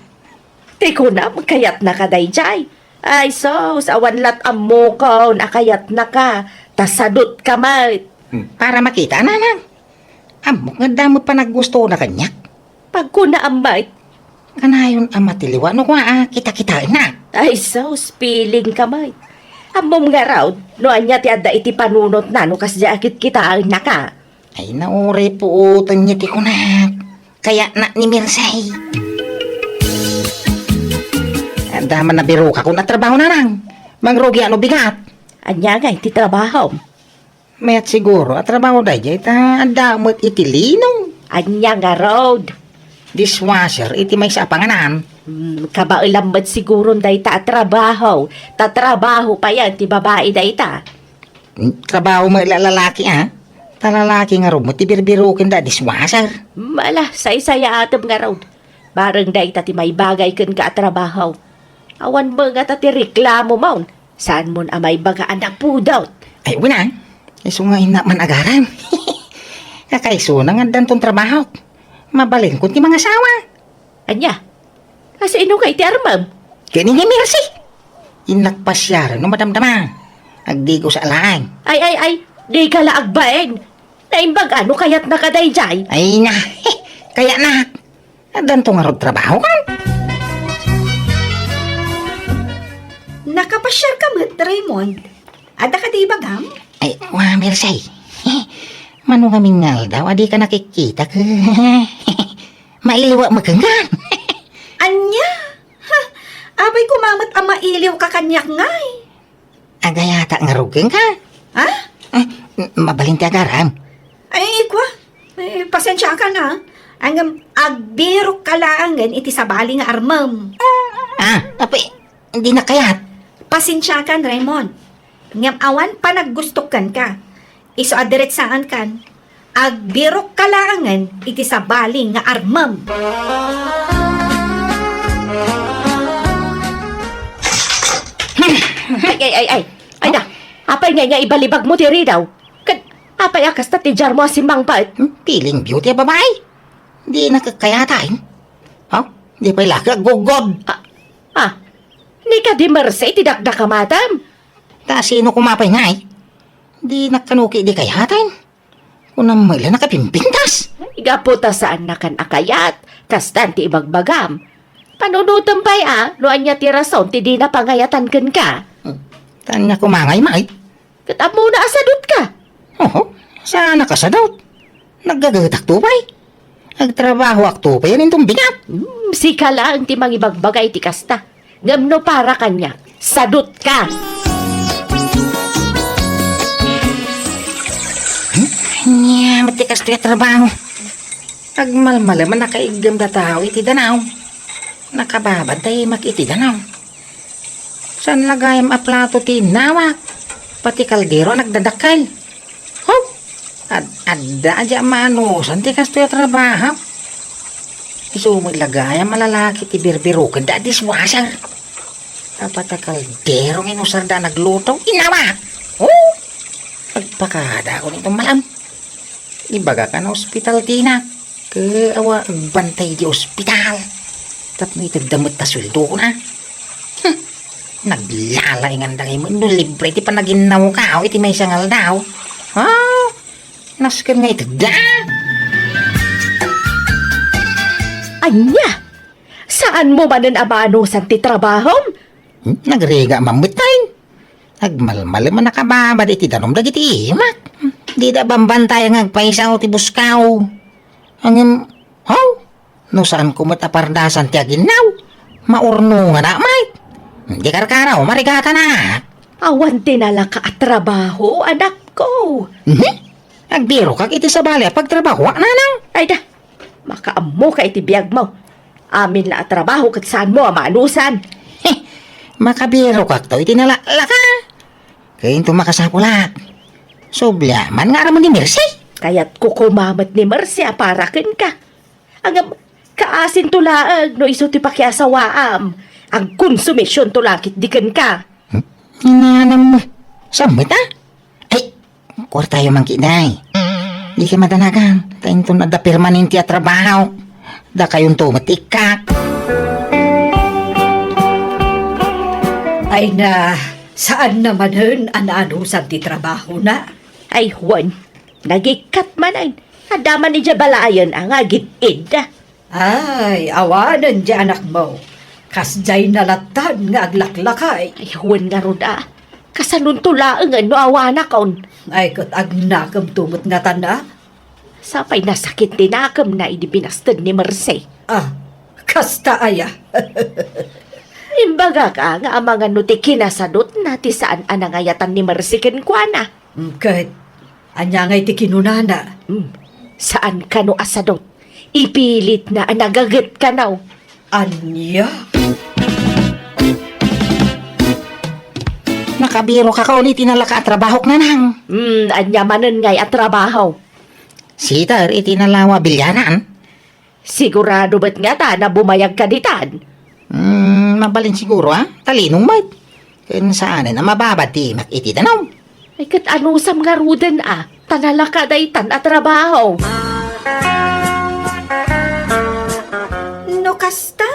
Ti kunam, kayatnaka daydiay. Ay, sus, awan lat ammokon a kayatnaka, ta sadutka met. Hmm, para makita, nanang. Ammok nga adda met panaggustona kaniak. Pagkunaam met. Kanayon a matiliw no kua a kita-kitaenna. Ay, sus, piling ka met. Ammom ngarud, no ania ti adda iti panunotna no kasdiay a kitkitaennaka. Ay, nauray puoten niya ti kunak. Kayatna ni Mirsay. Adda man nabirokakon a trabaho, nanang. Mangrugiak no bigat. Ania ngay ti trabahom? Mayat siguro a trabaho daydiay ta adda met iti linong. Ania ngarud? Dishwasher iti maysa a panganan. Hmm, kabaelam met siguron dayta a trabaho. Ta trabaho payen ti babai dayta. Hmm, trabaho met la lalaki, a? Ta lalaki ngarud met ti birbirokenda a dishwasher. Hmm, ala, saysayaatem ngarud. Bareng dayta ti maibagay kenka a trabaho. Awan met ngata ti reklamomon. Saanmon a maibaga a napudot? Ay, wen a. Isu nga innak man agaram. Kakaisuna nga addanton trabahok. Mabalenkon ti mangasawa. Ania? Kasino ngay ti armem? Ken ni Mercy. Innak pasiaren no madamdama. Agdigosa laeng. Ay, ay, ay. Dika la agbain. Naimbag a no kayatnaka daydiay. Ay na. Kayatnak. Addanto ngarud trabaho kan? Nakapasiarka met, Raymond. Adda kadi ibagam? Ay, wa, Mirsay. Mano ngamin nga aldaw a dika nakikita ket mailiwak met kenka. Ania? Ha, apay koma met a mailiwka kaniak ngay? Agayatak ngarud kenka. Ha? Ah, m-, mabalin ti agaram. Ay, kua. Ay, pasensiakan, ha. Ngem agbirokka laengen iti sabali nga armem. Ah, apay, dinak kayat. Pasensiakan, Raymond. Ngem awan panaggustok kenka. Isu a diretsaankan. Agbirokka laengen iti sabali nga armem. Ay, ay, ay, ay. Ay na, apay ngay nga ibalibagmo ti ridaw? Ket apay a kasta ti diarmo a simmangpet? Hmm, piling beauty a babai. Dinak kayataen. Ha? Di pay la ka aggugod. Ah, ah. Ni kadi Mercy ti dakdakamatem? Ta sino koma pay ngay? Dinak kano ketdi kayataen. Kunam met la nakapimpintas. Ay, gapu ta saannakan a kayat, kastan ti ibagbagam. Panunotem pay a, no ania ti rason ti dina pangayatan kenka. Hmm. Ta ania koma ngay, may? Ket ammona a sadutka. Oho, saanak a sadut. Naggagaetakto pay. Agtrabahoakto pay a inton bigat. Hmm, sika laeng ti mangibagbagay ti kasta. Ngem no para kaniak, sadutka. Hmm? Ania met ti kastoy a trabaho? Agmalmalem a nakaiggem da tao iti danaw. Nakababantay mak iti danaw. Saan la gayam a plato ti innawak? Pati kaldero a nagdadakkel. Ho! Ad-, adda a di amanusan ti kastoy a trabaho. Isu met la gayam a lalaki ti birbirokenda a dishwasher. Apat a kaldero nga inusarda a nagluto. Inawak! Ho! Agpakadakon iton malam. Ibagak a naospital ti inak. Ket awan agbantay di ospital. Tapno itedda met ta sueldona. Hmm. Naglalaingan da ngay met no libre ti panaginnawkaw iti maysa nga aldaw. Ha? Nasken nga itedda. Ania? Saanmo manen a manusan ti trabahom? Hmm? Nagriga man met tayo. Agmalmalem a nakababad iti danum dagiti imak. Dida bambantayan nga agpaysaw ti buskaw. Ngem, haw? No saanko met a pardasan ti aginnaw, maurnonganak met. Di karkaraw, marigatanak. Awan ti nalaka a trabaho, anakko. Mhm. Agbirokak iti sabali a pagtrabahoak, nanang. Ay da, makaammoka iti biagmo. Amin la a trabaho ket saanmo a maanusan. He, makabirokakto iti nalaklaka. Ket inton makasapulak, subli man nga aramon ni Mercy. Kayatko koma met ni Mercy a para kenka. Ngem, kaasinto laeng no isu ti pakiasawaam. Agkonsumisionto la ketdi kenka. Hmm? Inanam, saan met a? Ay, kuartayo man ketdi. Dikay madanagan, ta inton adda permanente a trabaho, dakayonto met ikkak. Ay na, saan na manen a naanusan ti trabahona? Ay, wen, nagikkat manen. Adda man idiay balayen a nga agid-id. Ay, awanen diay anakmo. Kasdiay na lattan nga aglaklakay. Ay, wen ngarud a. Kasanonto laengen no awanakon? Ay, ket agnakemto met ngatan a. Sapay nasakit ti nakemna idi binasted ni Mercy. Ah, kasta aya. Imbagak a nga amangan no ti kinasadutna ti saan a nangayatan ni Mercy kenkuana. Mm, ket ania ngay ti kinunana? Hmm, saan kano a sadut. Ipilitna a nagaget kano. Ania? Nakabirokakon iti nalaka a trabahok, nanang. Hmm, ania manen ngay a trabaho? Sider iti nalawa a bilyaran. Sigurado met ngata a bumayagka ditan? Hmm, mabalin siguro, a. Talinong met. Ken saanen a mababad ti imak iti danum. Ay, ket anusam ngaruden a, ta nalaka daytan a trabaho. No kasta,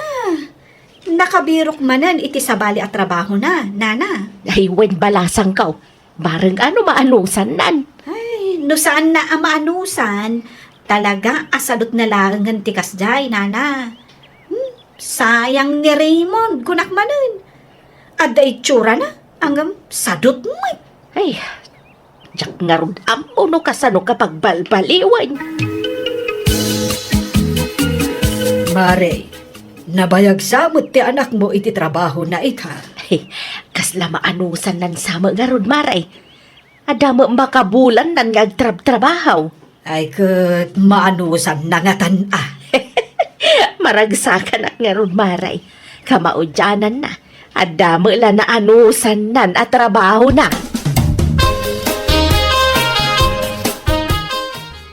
nakabirok manen iti sabali a trabahona, nana. Ay, wen, balasangko. Bareng a no maanusannan. Ay, no saanna a maanusan, talaga a sadutna laengen ti kasdiay, nana. Hmm, sayang ni Raymond, kunak manen. Adda itsurana, ngem sadut met. Ay, diak ngarud ammo no kasano ka pagbalbaliwen. Mare, nabayag sa met ti anakmo iti trabahona ita. Ay, kasla maanusannan sa met ngarud, Mare. Adda met makabulannan nga agtrabtrabaho. Ay, ket maanusanna ngatan a. Maragsakanak ngarud, Mare. Kamaudiananna, adda met la naanusannan a trabahona.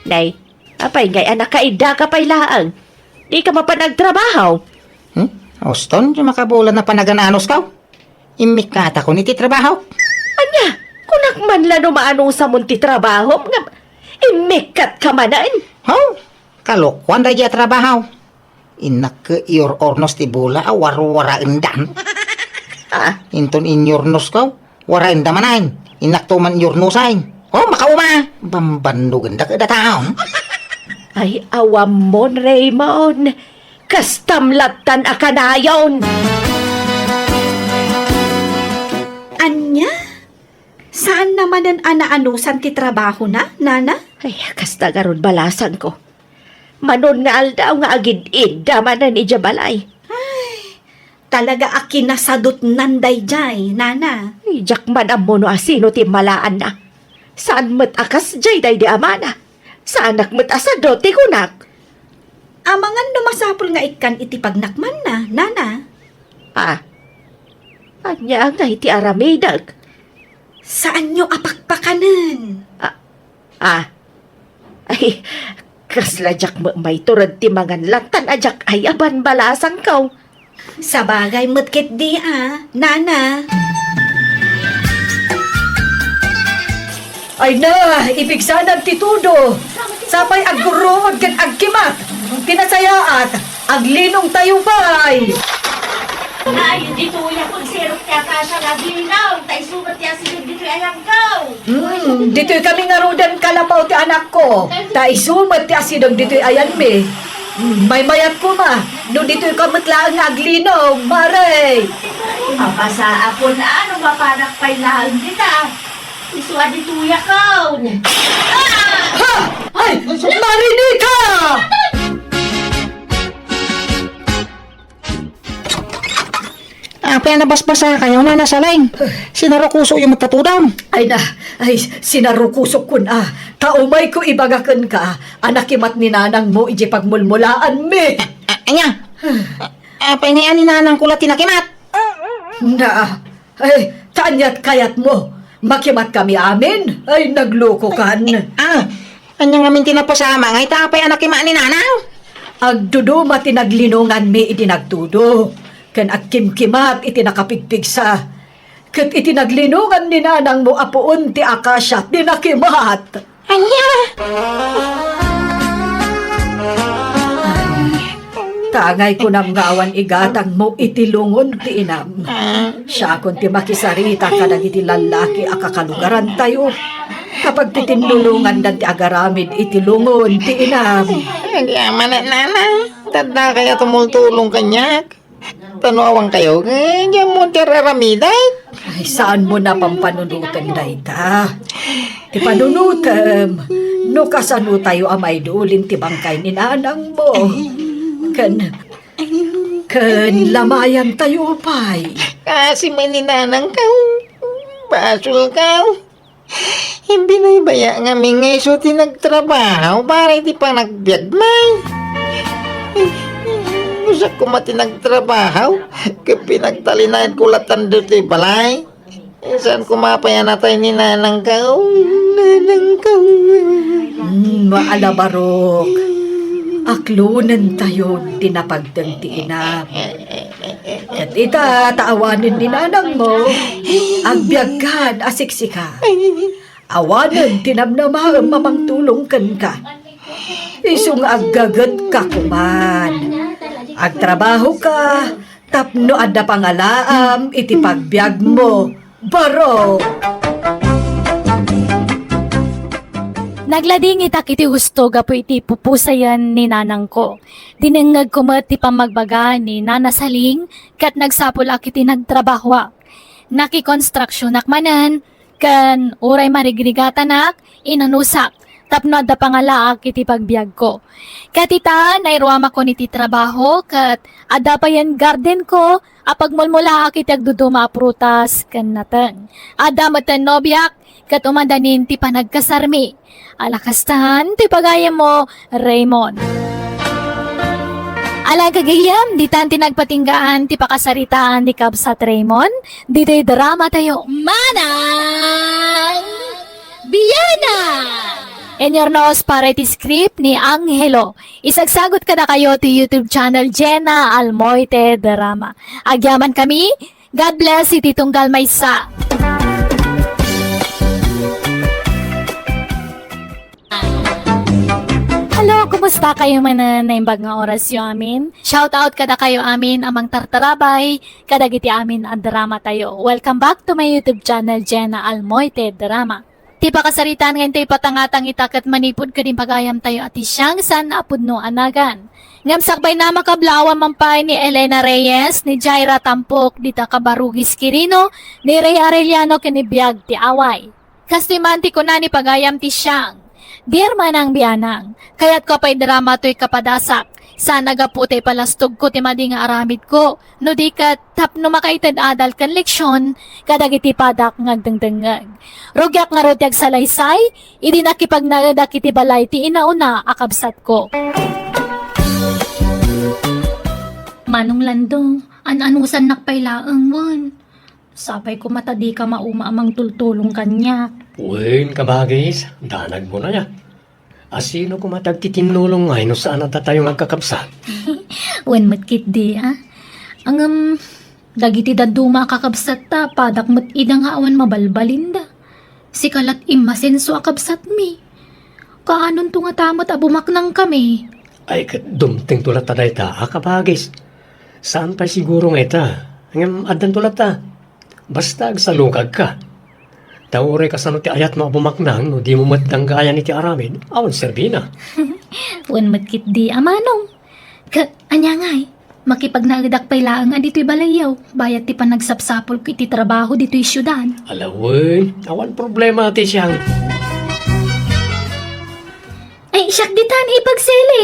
Nay, apay ngay a nakaiddaka pay laeng? Dika mapan agtrabaho? Hmm? Uston, ti makabulan a panagan-anusko. Immikkatakon iti trabahok. Ania? Kunak man la no maanusamon ti trabahom nga immikkatka manen? Haw? Kalokuan daydiay a trabaho. Innak ket iyor-ornos ti bola a warwaraendan. Ah. Inton inyornosko, waraenda manen. Innakto man iyornosen. Oh, makauma! Bambannogenda ket a tao. Ay, awammon, Raymond. Kastam lattan a kanayon. Ania? Saanna manen a naanusan ti trabahona, nana? Ay, kasta ngarud balasangko. Manon nga aldaw nga agid-idda manen idiay balay. Ay, talaga a kinasadutnan daydiay, nana. Ay, diak man ammo no asino ti immalaanna. Saan met a kasdiay daydi amana. Saanak met a sadut ti kunak. Amangan no masapul nga ikkan iti pagnakmanna, nana. Ah, ania ngay ti aramidek? Saanyo a pakpakanen. Ah, ah. Ay, kasla diak met maitured ti mangan lattan a diak ayaban balasangko. Sabagay met ketdi a, nana. Ay na, ipigsanak ti tudo. Sapay aggurruod ken agkimat. Ti nasayaat, aglinong tayo pay. Ay, ditoy a pagsirok ti akasia nga aglinong, ta isu met ti asideg ditoy ayanko. Hmm, ditoy kami ngaruden kalapaw ti anakko, ta isu met ti asideg ditoy ayanmi. Hmm, maymayat koma, no ditoy ka met laeng nga aglinong, Mare. Mapasaakon a no mapanak pay laeng dita. Isu a ditoy ako. Ha! Ay, Marinita! Apay a nabasbasakayo, Nana Saleng? Sinarukusoyo met ta tudong. Ay na, ay, sinarukusokkon a. Ta umayko ibaga kenka a nakimat ni nanangmo idiay pagmulmulaanmi. A-, a-, ania? Apay ngay a ni nanangko la ti nakimat? Na, ay, ta aniat kayatmo? Makimatkami amin? Ay, naglokokan. Ah, ania ngamin ti napasama ngay ta apay a nakimat ni nanang? Agduduma ti naglinonganmi idi nagtudo, ken agkimkimat iti nakapigpigsa. Ket iti naglinongan ni nanangmo a puon ti akasia ti nakimat. Ania? Ay, ta ngay kunam nga awan igatangmo iti lungon ti inam. Siakon ti makisarita kadagiti lallaki a kakalugarantayo. Kapag ti tinnulongandan ti agaramid iti lungon ti inam. Ania manen, nanang? Tadda kaya tumultulong kaniak? Ta no awan kayo, eh, diamon ti ar-aramidek. Ay, saanmo a pampanunoten dayta. Ti panunotem, no kasano tayo a maidulin ti bangkay ni nanangmo. Ken, ken lamayan tayo pay. Kasi man ni nanangko, basolko. Imbinaybaya ngamin nga isu ti nagtrabaho para iti panagbiagmi. Usak koma ti nagtrabaho, ket pinagtalinaedko latta ditoy balay. Saan koma pay a natay ni nanangko, nanangko. Hmm, maalabarok. Aklonentayon ti napagteng ti inam. Ket ita, ta awanen ni nanangmo, agbiagkan a siksika. Awanen ti namnamaem a mangtulong kenka. Isu nga aggagetka koman. Agtrabahoka tapno adda pangalaam iti pagbiagmo. Baro! Nagladingitak iti husto gapu iti pupusayen ni nanangko. Dinengngegko met ti pammagbaga ni Nana Saling ket nagsapulak iti nagtrabahoak. Nakikonstruksionak manen, ken uray marigrigatanak, inanusak tapno adda pangalaak iti pagbiagko. Ket ita, nairuamakon iti trabaho ket adda payen gardenko a pagmulmulaak iti agduduma a prutas ken nateng. Adda met ti nobiak ket umadanin ti panagkasarmi. Ala kastan ti pagayammo, Raymond. Ala gagayam, ditan ti nagpatinggaan ti pakasaritaan ni Kabsat Raymond, ditoy drama tayo. Manang Biana! Inyurnos para iti script ni Angelo. Isagsagot kadakayo ti YouTube channel Jenna Almoite Drama. Agyaman kami, God bless iti tunggal maysa. Hello, kumusta kayo manen? Naimbag nga orasyo amin. Shout out kadakayo amin a mangtartarabay kadagiti amin a drama tayo. Welcome back to my YouTube channel, Jenna Almoite Drama. Ti pakasaritaan nga intay patangatang ita ket manipud ken impagayam tayo a ti siang saan a pudno a nagan. Ngem sakbayna, makablaawan man pay ni Elena Reyes, ni Jaira Tampok, dita Kabarugis Quirino, ni Rey Arellano ken ni Biag ti Away. Kastoy man ti kuna ni pagayam ti siang, Dear Manang Bianang, kayatko a paidrama toy kapadasak. Saan a gapu ta ipalastogko ti madi nga aramidko, no di ket tapno makaited adal ken leksion kadagiti padak nga agdengdengngeg. Rugiak ngarud ti agsalaysay idi nakipagnaedak iti balay ti inauna a kabsatko. Manong Lando, an-anusannak pay laeng wen. Sapay koma ta dika mauma a mangtultulong kaniak. Wen, kabagis, danagmo na ya. A sino koma ti agtitinnulong ngay no saan a datayo nga agkakabsat? Wen met ketdi, a. Ngem, dagiti dadduma a kakabsatta, padak met ida nga awan mabalbalinda. Sika lat immasenso a kabsatmi. Kaanonto ngata met a bumaknangkami? Ay, ket dumtengto latta dayta a kabagis. Saan pay siguro nga ita? Ngem addanto latta. Basta agsalukagka. Ta uray kasano ti ayatmo a bumaknang no dimo met danggayan iti aramid, awan serbina. Wen met ketdi a manong. Ket ania ngay? Makipagnaedak pay laeng a ditoy balayyo, bayat ti panagsapsapulko iti trabaho ditoy siudad. Ala wen, awan problema ti siang. Ay, siak ditan ipagsele.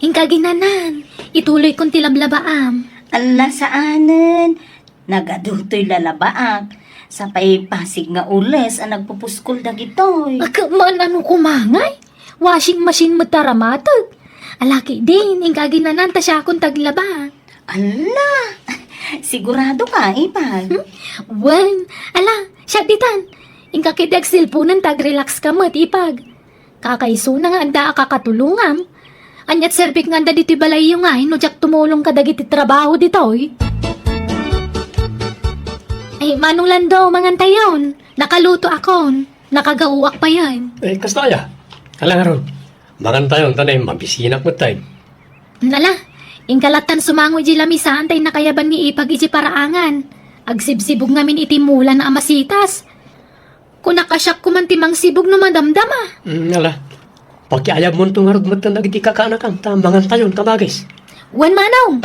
Inka ginanan. Ituloykon ti lablabaam. Ala, saanen. Nagadu toy lalabaak. Sapay pasig nga ules a nagpupuskol dagitoy. Ak-, man-ano koma ngay? Washing machine met a ramateg. Ala ketdin, inka ginanan ta siakon taglaba. Ala! Sigurado ka, Ipag? Hmm? Wen, ala, siak ditan. Inka ketdi agselponen ta agrelax ka met, Ipag. Kakaisuna nga adda a kakatulongam. Aniat serbik nga adda ditoy balayyo ngay no diak tumulong kadagiti trabaho ditoy? Ay, Manong Lando, mangantayon. Nakaluto akon. Nakagaoak payen. Eh, kasta aya? Ala ngarud. Mangantayon, ta ne, mabisinak met tayo. Nala, inka lattan sumango iti lamisaan tay nakayaban ni Ipag iti paraangan. Agsibsibog ngamin iti mulan a masitas. Kunak a siak koman ti mangsibog no madamdama. Mm, ala. Pakiayabmonto ngarud metten dagiti kakaanakam, ta mangantayon, kabagis. Wen, Manong!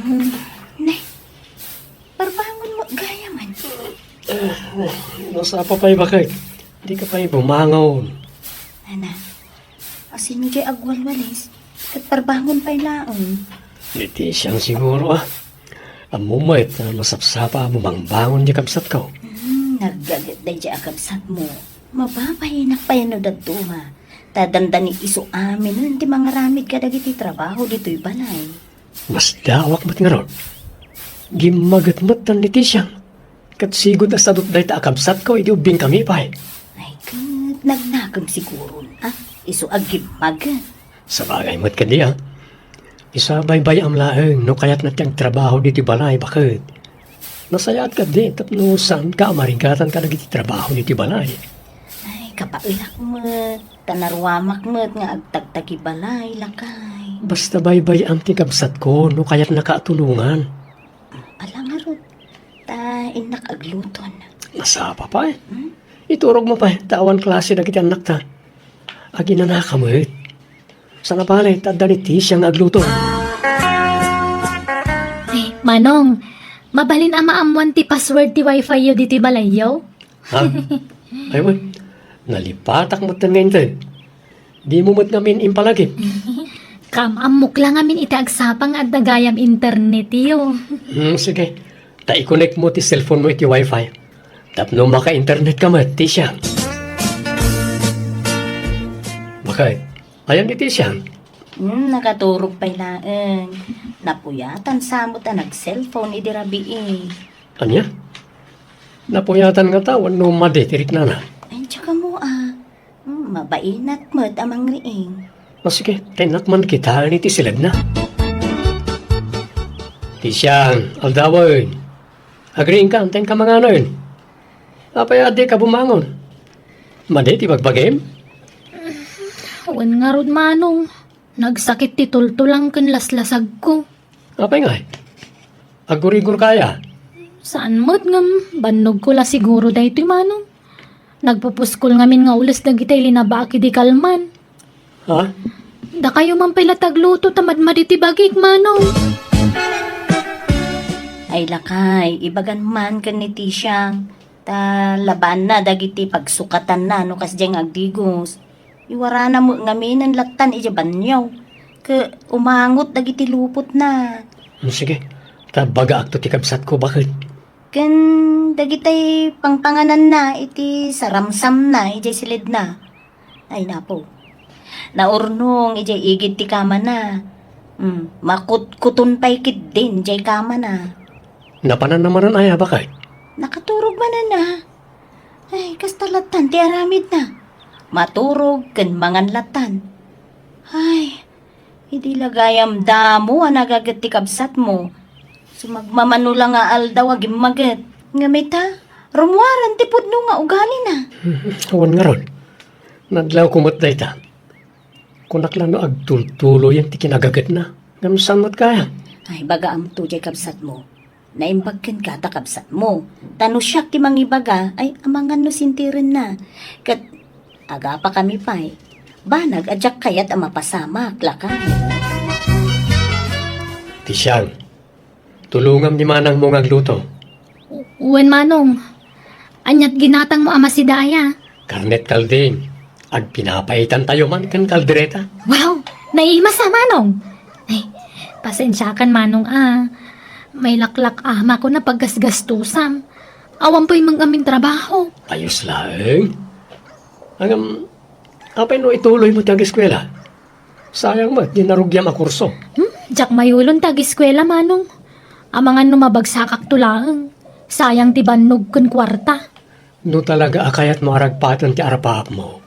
Mm, ne, parbangon mo gayaman. Nasapa pay, baket? Di ka pay bumangon. Ana, asino jay agwalwalis? Ket parbangon pay laeng. Iti siang siguro, ah. Ammo met, ah, masapsapa a bumangbangon di kabsatko. Hmm, naggaget dayjay a kabsatmo. Mababayenak pay no dadduma. Ta dandani isu aminen ti mangaramid kadagiti trabaho ditoy balay. Masdaawak met ngarud. Gimmaget met tan ni Tisiang. Ket sigud a sadut dayta a kabsatko idi ubbingkami pay. Ay, ket nagnakem siguron, a? Isu a gimmaget. Sabagay met kadi, a? Isabaybay-am laeng no kayatna ti agtrabaho ditoy balay, baket. Nasayaat kadi tapno saanka a marigatan kadagiti trabaho ditoy balay. Ay, kapaelak met. Ta naruamak met nga agtagtagibalay, lakay. Basta baybay-am ti kabsatko no kayatnaka a tulongan. Ala ngarud, ta innak agluton. Nasapa pay. Hmm? Iturogmo pay, ta awan klase dagiti annakta. Aginanaka met. Sana pay, ta adda ni Tisia nga agluto. Ay, Manong, mabalin a maammoan ti password ti wifi yo ditoy balayyo? Ha? Ay, wen. Nalipatak met nga inted. Dimo met ngamin impalagip. Kam-ammok la ngamin iti agsapa nga adda gayam internet yo. Hmm, sige. Ta i-connect mo ti cellphone mo iti wifi. Tapno maka-internet ka met, Tisia. Bakit? Ayan ni Tisia. Hmm, nakaturog pay laeng. Napuyatan sa met a nag-cellphone idi rabii. Ania? Napuyatan ngata wenno madi ti riknana? Ay, diak ammo, a. Hmm, mabainat met a mangriing. O sige, ta innak man kitaen iti siledna. Tisia, aldawen. Agriingka, ta inka manganen. Apay a dika bumangon? Madi ti bagbagim? Wen ngarud, Manong. Nagsakit ti tultulang ken laslasagko. Apay ngay? Aggurigor ka aya? Saan met ngem, bannogko la siguro daytoy, Manong. Nagpupuskol ngamin nga ules dagitay linabaak idi kalman. Ha? Dakayo man pay la ti agluto ta madmadi ti bagik, Manong. Ay lakay, ibagan man ken ni Tisia, ta labanna dagiti pagsukatanna no kasdiay nga agdigos. Iwarana met ngaminen lattan idiay banio. Ket umangot dagiti lupotna. Hmm, sige, ta bagaakto ti kabsatko, baket. Ken dagitay pangpangananna iti saramsamna idiay siledna. Ay, napo. Naurnong idiay igid ti kamana. Hmm, makutkuton pay ketdin idiay kamana. Napananna manen aya, baket? Nakaturog manen a. Ay, kasta lattan ti aramidna. Maturog ken mangan lattan. Ay, idi la gayam damo a nagaget ti kabsatmo. Sumagmamano la nga aldaw a gimmaget. Ngem ita, rummuaren ti pudno nga ugalina. Awan ngarud. Nadlawko met dayta. Kunak la no agtultuloyen ti kinagagetna. Ngem saan met kaya? Ay, bagaamto diay kabsatmo. Naimbag kenka ta kabsatmo. Ta no siak ti mangibaga, ay amangan no sintirenna. Ket agapakami pay. Banag a diak kayat a mapasamak, lakay. Tisia, tulongam ni manangmo nga agluto. Wen, Manong. Aniat ginatangmo a masida aya? Karnet kalding. Agpinapayitantayo man ken kaldereta. Wow! Naimas a, Manong! Ay, pasensiakan, Manong, a. Mailaklak-amakon a paggasgastusam. Awan pay manggamin trabaho. Ayos laeng. Ngem, apay no ituloymo ti ageskuela? Sayang met ti narugiam a kurso. Hmm? Diak mayulon ti agiskuela, Manong. Amangan no mabagsakakto laeng. Sayang ti bannog ken kuarta. No talaga a kayatmo a ragpaten ti arap-arapmo,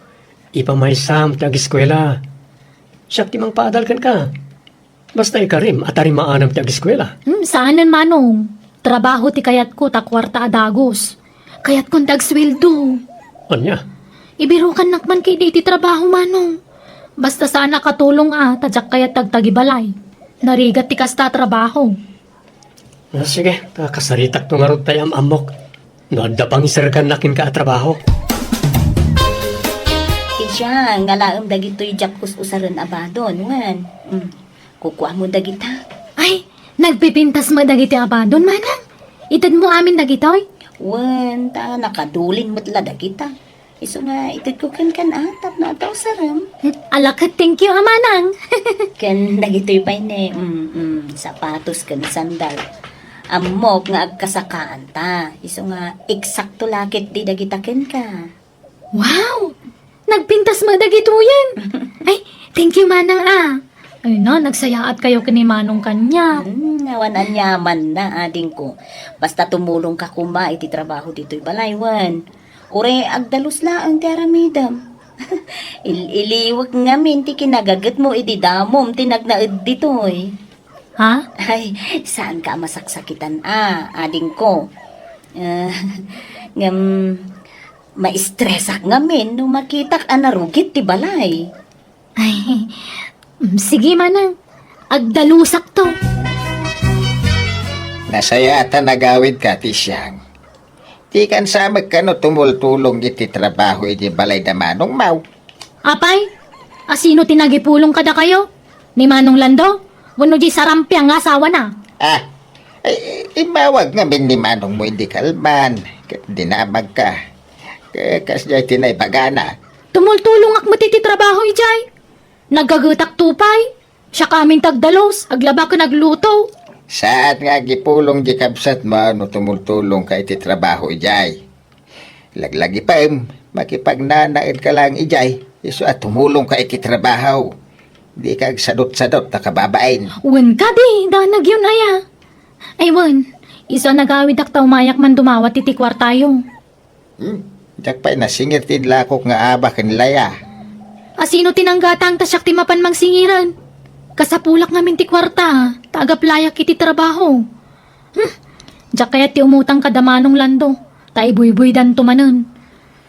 ipamaysam ti agiskuela. Siak ti mangpaadal kenka. Basta ikarim a tarimaanam ti agiskuela. Hmm, saanen, Manong. Trabaho ti kayatko ta kuarta a dagus. Kayatkon ti agsueldo. Ania? Ibirukannak man ketdi iti trabaho, Manong. Basta saan a katulong a, ta diak kayat ti agtagibalay. Narigat ti kasta a trabaho. Ah, sige, ta kasaritakto ngarud tay am-ammok. No adda pangiserkannak kenka a trabaho. Ti siang, alaem dagitoy diak us-usaren a badon, wen. Mm. Kukuamon dagita. Ay, nagpipintas met dagiti a badon, Manang. Itedmo amin dagitoy? Wen, ta nakadulin met la dagita. Isu nga itedko kenkan a, tapno adda usarem. Ala ket, thank you, a Manang. Ken dagitoy pay ne, mm, mm, sapatos ken sandal. Ammok nga agkasakaanta. Isu nga eksakto la ketdi dagita kenka. Wow! Nagpintas met dagitoyen. Ay, thank you, Manang, a. Ay na, nagsayaat kayo ken ni Manong kaniak. Hmm, awan aniamanna, adingko. Basta tumulongka koma iti trabaho ditoy balay, wen. Uray agdalus laeng ti aramidem. Il-, iliwek ngamin ti kinagagetmo iti damom ti nagnaed ditoy. Ha? Ay, saanka a masaksakitan a, adingko. Eh, ngem, maistresak ngamin no makitak a narugit ti balay. Ay, mm, sige, Manang. Agdalusakto. Nasayaat a nagawidka, ti siang. Dikan sa met kano tumultulong iti trabaho iti balay da Manong Mau. Apay, asino ti nagipulong kadakayo? Ni Manong Lando? Wenno di sarampiang nga asawana? Ah, ay, immawag ngamin ni Manongmo idi kalman, ket dinamagka. Ka-, kasdiay ti naibagana. Tumultulongak met iti trabaho idiay. Nagagetakto pay. Siak amin ti agdalus, aglaba ken agluto. Saan nga agipulong di kabsatmo no tumultulongka iti trabaho idiay. Laglagipem, makipagnanaedka laeng idiay, isu a tumulongka iti trabaho. Dika agsadutsadut a kababain. Wen kadi, danagyon aya. Ay wen, isu a nagawidak ta umayak man dumawat iti kuartayo. Hmm? Diak pay nasingir ti inlakok nga Aba ken Laya. Asino ti nanggatang ta siak ti mapan mangsingiran? Kasapulak ngamin ti kuarta, ta agaplayak iti trabaho. Hmm? Diak kayat ti umutang kada Manong Lando, ta ibuybuydanto manen.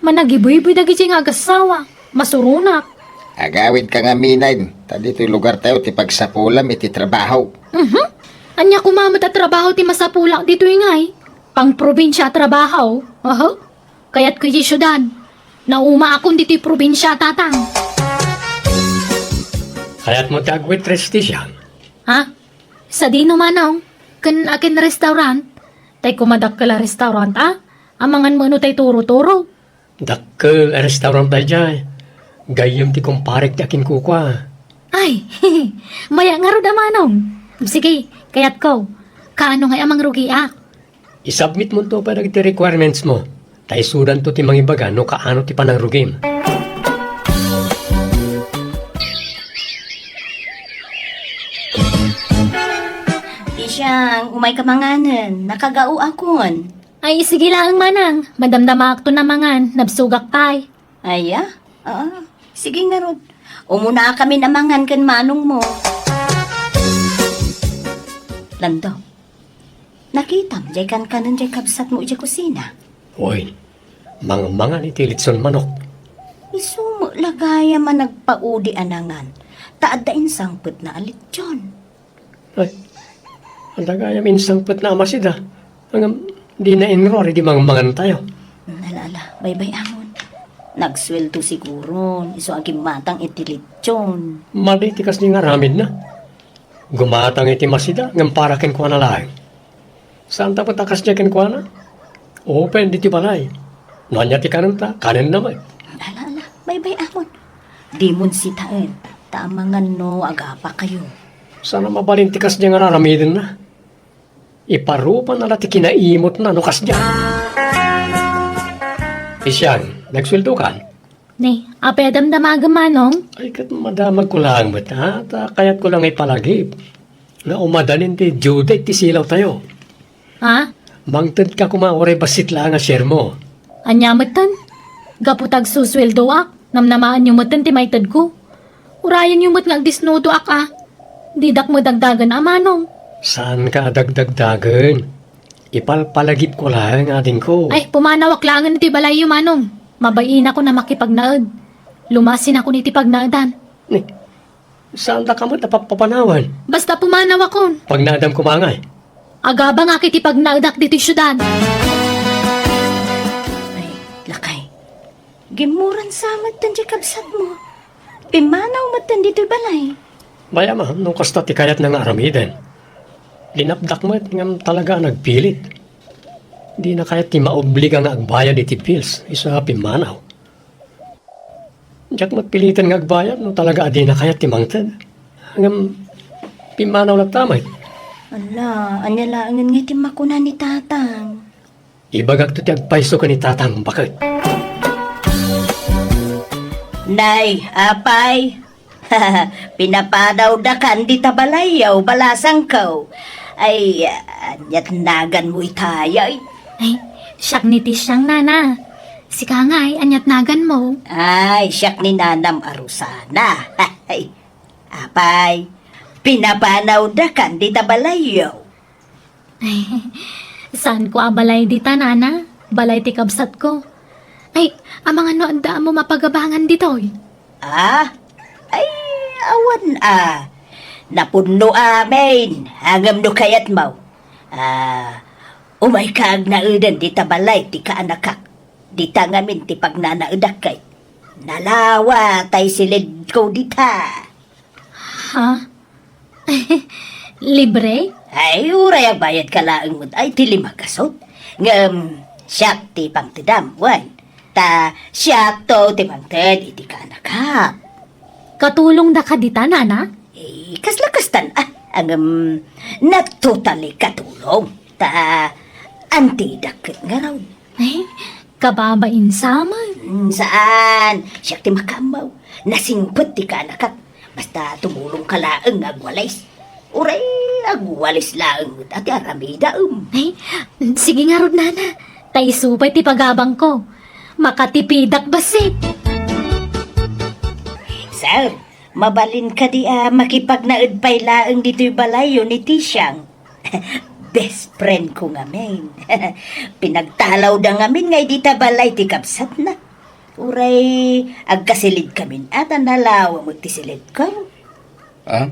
Managibuybuy dagiti nga agassawa, masuronak. Agawidka ngamin, ta ditoy lugartayo ti pagsapulam iti trabaho. Mhm. Ania koma met a trabaho ti masapulak ditoy ngay? Pangprobinsia a trabaho? Aha. Kayatko iti siudad. Naumaakon ditoy probinsia, Tatang. Kayatmo ti agwaitress ti siang? Ha? Sadino, Manong? Ken akin restaurant? Tay koma dakkel a restaurant, a? Amangan met no tay turo-turo. Dakkel a restaurant daydiay. Gayyem ti kumparek ti akinkukua. Ay, maya ngarud a Manong. Sige, kayatko. Kaano ngay a mangrugiak? Isubmitmonto pay dagiti requirementsmo, ta isudanto ti mangibaga no kaano ti panangrugim. Ti siang, umayka manganen, nakagaoakon. Ay, sige laeng, Manang. Madamdamaakton a mangan, nabsogak pay. Aya? Ah, sige ngarud. Umunakamin a mangan ken manongmo. Lando, nakitam diay kankanen diay kabsatmo idiay kusina? Oy, mangmangan iti litson manok. Isu met la gayam a nagpaudi a nangan, ta adda insangpetna a litson. Ay, adda gayam insangpetna a masida. Ngem dina inruar idi mangmangantayo. Ala, ala, baybay-amon. Nagsueldo siguro, isu a gimmatang iti litson. Madi ti kasdi nga aramidna. Gumatang iti masida, ngem para kenkuana laeng. Saanta met a kasdiay kenkuana? Open ditoy balay. No ania ti kanenta, kanenna met. Ala, ala, baybay-amon. Dimon sitaen, ta amangan no agapakayo. Saan a mabalin ti kasdiay nga araramidenna. Iparupaanna la ti kinaimutna no kasdiay. Ti siang, nagsueldokan? Ni, apay a damdamagem, Manong? Ay, ket madamagko laeng met, ha? Ta kayatko la nga ipalagip nga umadanin ti due date ti silawtayo. Ha? Mangtedka koma uray bassit laeng a share mo. Ania metten? Gapu ta agsusueldoak, namnamaenyo metten ti maitedko. Urayenyo met nga agdisnudoak a. Didak madagdagen a, Manong. Saanka a dagdagdagen. Ipalpalagipko laeng, adingko. Ay, pumanawak laengen iti balayyo, Manong. Mabainakon a makipagnaed. Lumasinakon iti pagnaedan. Ni, saandaka met a papapanawan? Basta pumanawakon. Pagnaedam koma ngay? Agabangak iti pagnaedak ditoy siudad. Ay, lakay. Gimmuran sa metten diay kabsatmo. Pimmanaw metten ditoy balay. Bayama, no kasta ti kayatna nga aramiden. Linapdak met ngem talaga a nagpilit. Dina kayat ti maobliga nga agbayad iti bills isu a pimmanaw. Diak met piliten nga agbayad no talaga a dina kayat ti mangted. Ngem pimmanaw latta met. Ala, ania laengen nga ti makuna ni Tatang? Ibagakto ti agpayso ken ni Tatang baket. Nay, apay, pinapanawdakan dita balayyo, balasangko. Ay, aniat naganmo itay, ay? Ay, siak ni Tisyang, Nana. Sika ngay, aniat naganmo? Ay, siak ni Nanam a Rosana. Ay, apay, pinapanawdakan dita balayyo. Ay, saanko a balay dita, Nana. Balay ti kabsatko. Ay, amangan no adda ammo mapagabangan ditoy? Ah? Ay, awan a. Napunno amin. Ngem no kayatmo, ah, umayka agnaeden dita balay ti kaanakak. Dita ngamin ti pagnanaedak kay. Nalawa tay silidko dita. Ha? Libre? Ay, uray agbayadka laeng met ay ti lima gasut. Ngem, siak ti pangtedam, wen. Ta siakto ti mangted iti kaanakak. Katulongdaka dita, Nana? Eh, kasla kastan, ah, ngem, not totally katulong. Ta, antidak ket ngarud. Ay, kababain sa met. Mm, saan? Siak ti makaammo. Nasingpet ti kaanakak. Basta tumulongka laeng nga agwalis. Uray agwalis laeng met a ti aramidaem. Ay, sige ngarud, Nana. Ta isu pay ti pagabangko. Makatipidak bassit. Sir, mabalin kadi a makipagnaed pay laeng ditoy balayyo ni Tisyang? Best friend ko ngamin. Pinagtalawda ngamin nga idi ta balay ti kabsatna. Uray agkasilid kamin a ta nalawa met ti silidko. Ah?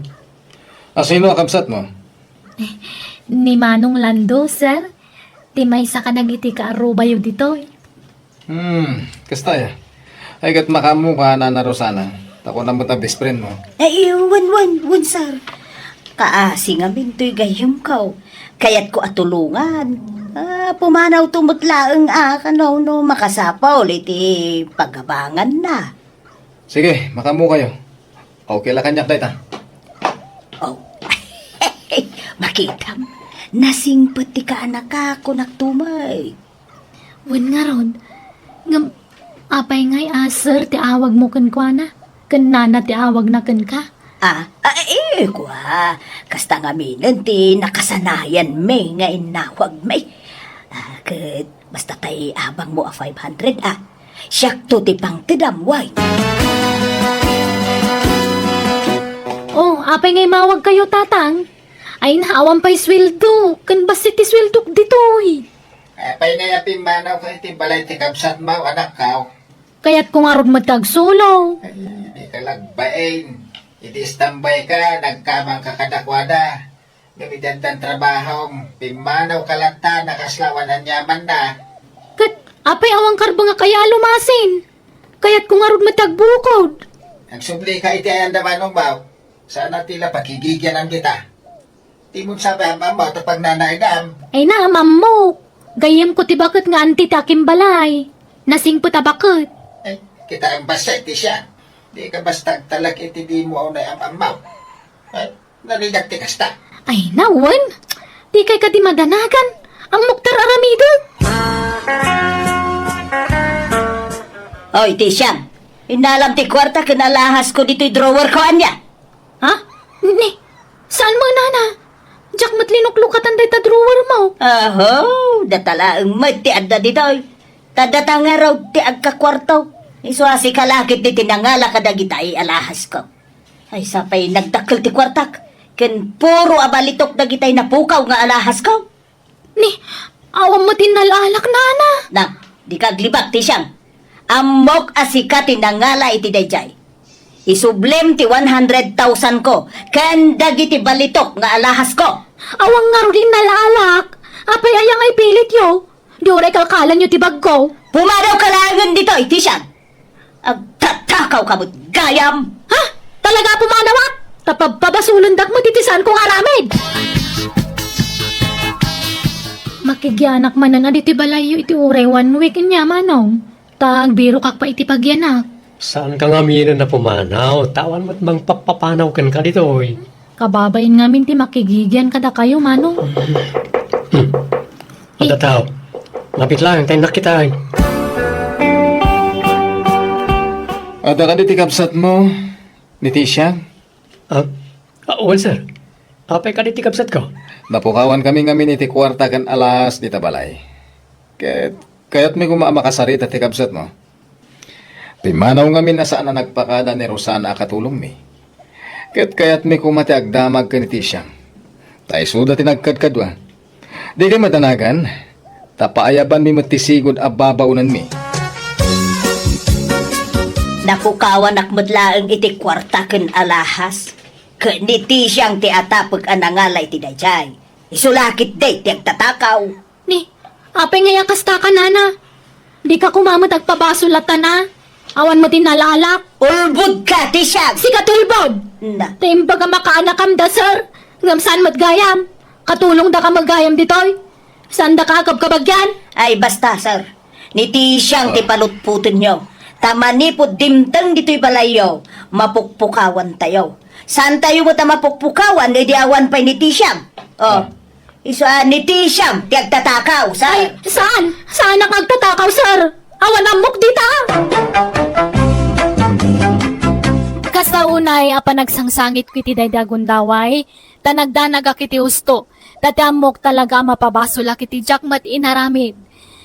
A sino a kabsatmo? Ni Manong Lando, sir. Ti maysa kadagiti kaarubayo ditoy. Hmm, kasta ya. Ay, ket makaammoka, Nana Rosana. Ta kunam met a best friend mo. Ay, wen, wen, wen, sir. Kaasi ngamin toy gayyemko. Kayatko a tulongan. Ah, pumanawto met laeng a, kano no makasapul iti pagabanganna. Sige, makaammokayo. Okay la kaniak dayta. Oh. Makitam, nasingpet ti kaanakak, kunak tumay. Wen ngarud, ngem apay ngay a sir ti awagmo kenkuana? Ken nana ti awagna kenka? Ah, ah, eh, kua, kasta ngaminen ti nakasanayanmi nga innawagmi. Ah, ket basta tay abangmo a five hundred, ah. Siakto ti pangtedam, wen. Oh, apay ngay mawagkayo, Tatang? Ay, awan pay sueldo. Ken bassit ti sueldok ditoy. Apay ngay a pimmanawka iti balay ti kabsatmo, anakko? Kayatko ngarud met nga agsulo. Ay, dika lagbain. Iti istambayka, nagkamangka kadakuada. Ngem iti addan trabahom, pimmanawka latta, nakasla awan aniamanna. Ket apay awan karbeng a kaya a lumasin? Kayatko ngarud met nga agbukod. Agsublika iti ayan da manong baw. Saan a ti la pakigigianan kita. Ti mo sa am-ammo ta pagnanaedam. Ay, naam-ammo. Gayyemko ti baket nga anti ti akimbalay. Nasingpet a baket. Ay, kita ang basta iti siya. Di ka basta agtalek iti di mo unay am-ammo. Ay, narigat ti kasta. Ay, nawen. Di kay kadi madanagan. Ammok ti aramidek. Oy, ti siyam. Innalam ti kuarta ken alahas ko ditoy drawer ko, ania? Ha? Ni, saan mo, nana? Diak met linuklukatan dayta drawer mo. Aho, data laeng met ti adda ditoy. Ta data ngarud ti agkakuarto. Isu a sika la ketdi ti nangala kadagita alahas ko. Ay, sapay nagdakkel ti kuartak. Ken puro a balitok dagitay napukaw nga alahas ko. Ni, awan met ti nal-alak, nana. Na, dika aglibak, Tisiang. Ammok a sika ti nangala iti daydiay. Isublem ti one hundred thousand ko ken dagiti balitok nga alahas ko. Awan ngarud ti nal-alak. Apay aya nga ipilityo? Di uray kalkalanyo ti bagko. Pumadawka laengen ditoy, Tisiang. Agtatakawka met gayam! Ha? Talaga a pumanawak? Ta pabpabasolendak met iti saanko nga aramid. Makigyanak manen a ditoy balayyo iti uray one week ania, manong. Ta agbirokak pay iti pagyanak. Saanka ngamin a pumanaw, ta awan met mangpapapanaw kenka ditoy. Kababain ngamin ti makigigian kadakayo, manong. Hmm. Adda tao. Mabit laeng, ta innak ita. Adda kadi ti kabsatmo, ni Tisiang? Ah, ah, wen, sir. Apay kadi ti kabsatko? Napukawankami ngamin iti kuarta ken alahas dita balay. Ket kayatmi koma a makasarita ti kabsatmo. Pimmanaw ngamin a saan a nagpakada ni Rosana a katulongmi. Ket kayatmi koma ti agdamag ken ni Tisiang. Ta isuda ti nagkadkadua. Dikay madanagan, ta paayabanmi met ti sigud a babaonanmi. Napukawanak met laeng iti kuarta ken alahas. Ket ni Tisiang ti atapek a nangala iti daydiay. Isu la ketdi ti agtatakaw. Ni, apay ngay a kasta ka, nana? Dika koma met agpabasol a tan a. Awan met ti nal-alak. Ulbodka, Tisiang! Sika ti ulbod! Na. Ta imbag a makaanakam da, sir. Ngem saan met gayam. Katulongdaka met gayam ditoy. Saandaka a kabkabagyan. Ay, basta, sir. Ni Tisiang ti palutpotenyo. Ta manipud dimteng ditoy balayyo, mapukpukawantayo. Saantayo met a mapukpukawan idi awan pay ni Tisiang. Oh. Isu a ni Tisiang ti agtatakaw, sir. Ay, saan? Saanak nga agtatakaw, sir? Awan ammok dita. Kasta unay a panagsangsangitko iti daydi a gundaway, ta nagdanagak iti husto, ta ti ammok talaga a mapabasolak iti diak met inaramid.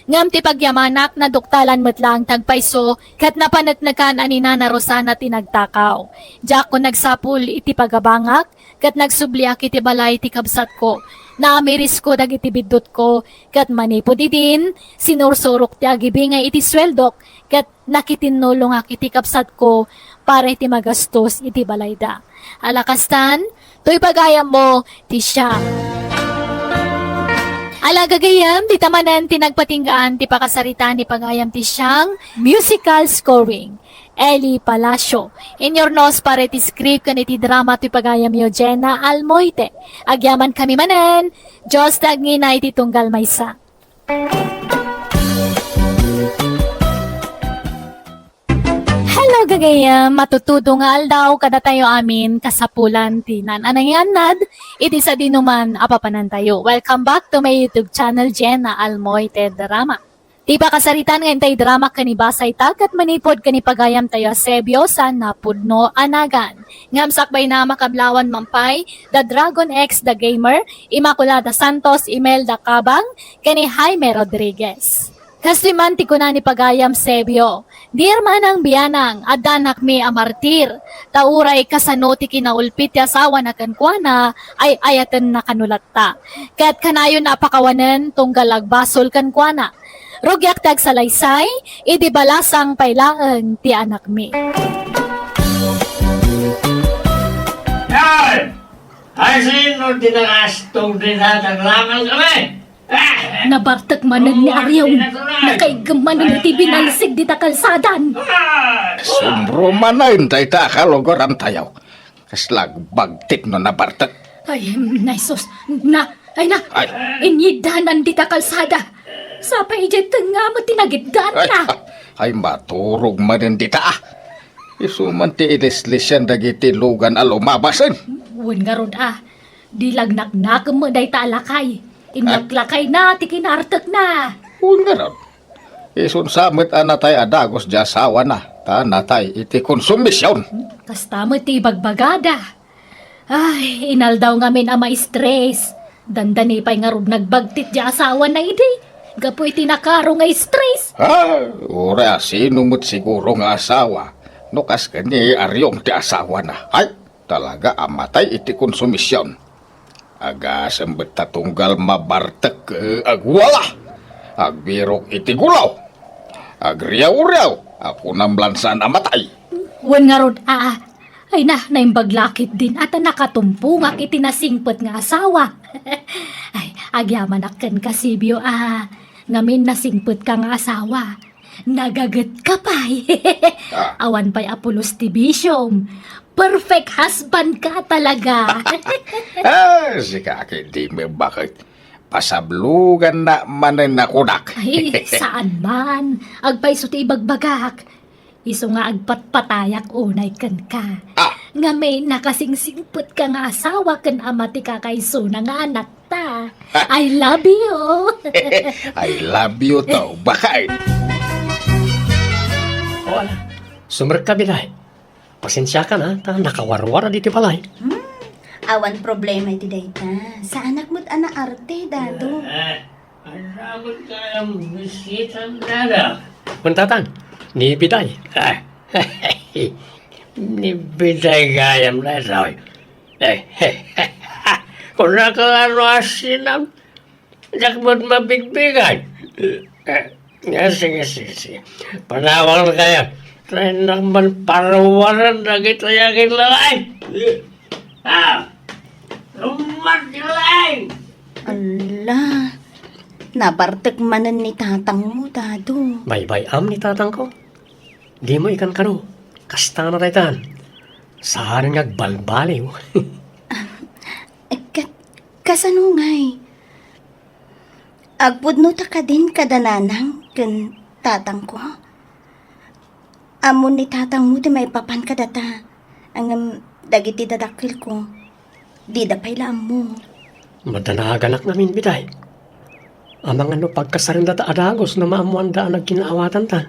Ngem ti pagyamanak, naduktalan met laeng ti agpayso, ket napaneknekan a ni Nana Rosana ti nagtakaw. Diakon nagsapul iti pagabangak, ket nagsubliak iti balay ti kabsatko. Naamirisko dagiti biddutko, ket manipud idin, sinursurok ti agibingay iti sueldok, ket nakitinnulongak iti kabsatko para iti magastos iti balayda. Ala kastan, toy pagayammo, Tisiang. Ala gagayam, dita manen ti nagpatinggaan ti pakasarita ni pagayam Tisiang, musical scoring. Eli Palacio. Inyurnos para iti script ken iti drama toy pagayamyo, Jenna Almoite. Agyamankami manen. Dios ti agngina iti tunggal maysa. Hello, gagayam! Matutudo nga aldaw kadatayo amin, kasapulan ti naan-anay nga annad iti sadinoman a papanantayo. Welcome back to my YouTube channel, Jenna Almoite Drama. Ti pakasaritan nga intay drama ken ibasayta ket manipud ken ipagayamtayo a Sebio, saan a pudno a nagan. Ngem sakbayna, makablawan man pay, The Dragon X The Gamer, Immaculada Santos, Imelda Cabang, ken ni Jaime Rodriguez. Kastoy man ti kuna ni pagayam Sebio, "Dear Manang Bianang, addanakmi a martir, ta uray kasano ti kinaulpit ti asawana kenkuana, ay-ayatenna kano latta. Ket kanayonna a pakawanen tunggal agbasol kenkuana. Rugiak ti agsalaysay, idi balasang pay laeng ti anakmi." Ay! Ay, sino ti nakastog dita? Naglaman kami! Ah! Nabartek manen ni Arion. Nakaiggem manen iti binalsig dita kalsadan. Ah! Sumro manen dayta a kalugarantayo. Kasla agbagtik no nabartek. Ay, naisus. Na, ay na. Ay. Inyiddanan dita kalsada. Sapay idiay tengnga met ti nagiddaanna. Ay, ay, maturog manen dita, ah. Isu man ti ilislisian dagiti lugan a lumabasen. Wen ngarud, ah. Di lagnaknakem met dayta a lakay. Innaklakayna ti kinartekna. Wen ngarud. Isun sa met a natay a dagus diay asawana. ta natay iti konsumision. Kasta met ti ibagbagada. Ay, inaldaw ngamin a maistres. Dandani pay ngarud nagbagtit ti asawana idi. Gapu iti nakaro nga stress. Ah, uray a sino met siguro nga asawa. No kas ken ni Ariong ti asawana. Ay, talaga a matay iti konsumision. Agasem met ta tunggal mabartek, eh, agwala. Agbirok iti gulaw. Agriaw-riaw. A kunam la saan a matay. Wen ngarud, a, ay na, naimbag la ketdin a ta nakatumpongak iti nasingpet nga asawa. Ay, agyamanak kenka, Sibio, a, ngamin nasingpetka nga asawa. Nagagetka pay. Ah. Awan pay a pulos ti bisiom. Perfect husband ka talaga. Ah, sika ketdi met baket. Pasabloganna manen a kunak. Ay, saan man. Agpayso ti ibagbagak. Isu nga agpatpatayak unay kenka. Ah. Ngamin, nakasingsingpetka nga asawa ken ama ti kakaisuna nga anakta. I love you. I love you too, baket. O, ala. Sumrekka, Biday. Pasensiakan, a, ta nakawarwar ditoy balay. Hmm, awan problema iti dayta. Saanak met a naarte, Dado. Eh, aramid kayam bisitan, Dada. Kun tatang, ni Biday. Eh, ni Biday gayam daytoy. Eh, kunaka ano a sinam-, Diak met mabigbigay. Eh, eh, sige, sige, sige. Panawag na kayo. Try naman parawaran dagiti akin lalaki. Ah! Lumat ka lang! Ala, nabartek manen ni tatangmo, Dado. Baybay-am ni tatangko. Dimo ikankano. Kasta na daytan. Saan nga agbalbaliw. Ket kasano ngay? Agpudno ta kadin kada nanang ken tatangko? Ammon ni tatangmo ti maipapan kadata, ngem dagiti dadakkelko, dida pay la ammo. Madanaganak ngamin, Biday. Amangan no pagkasarenda ta a dagus no maammoanda a nagkinnaawatanta.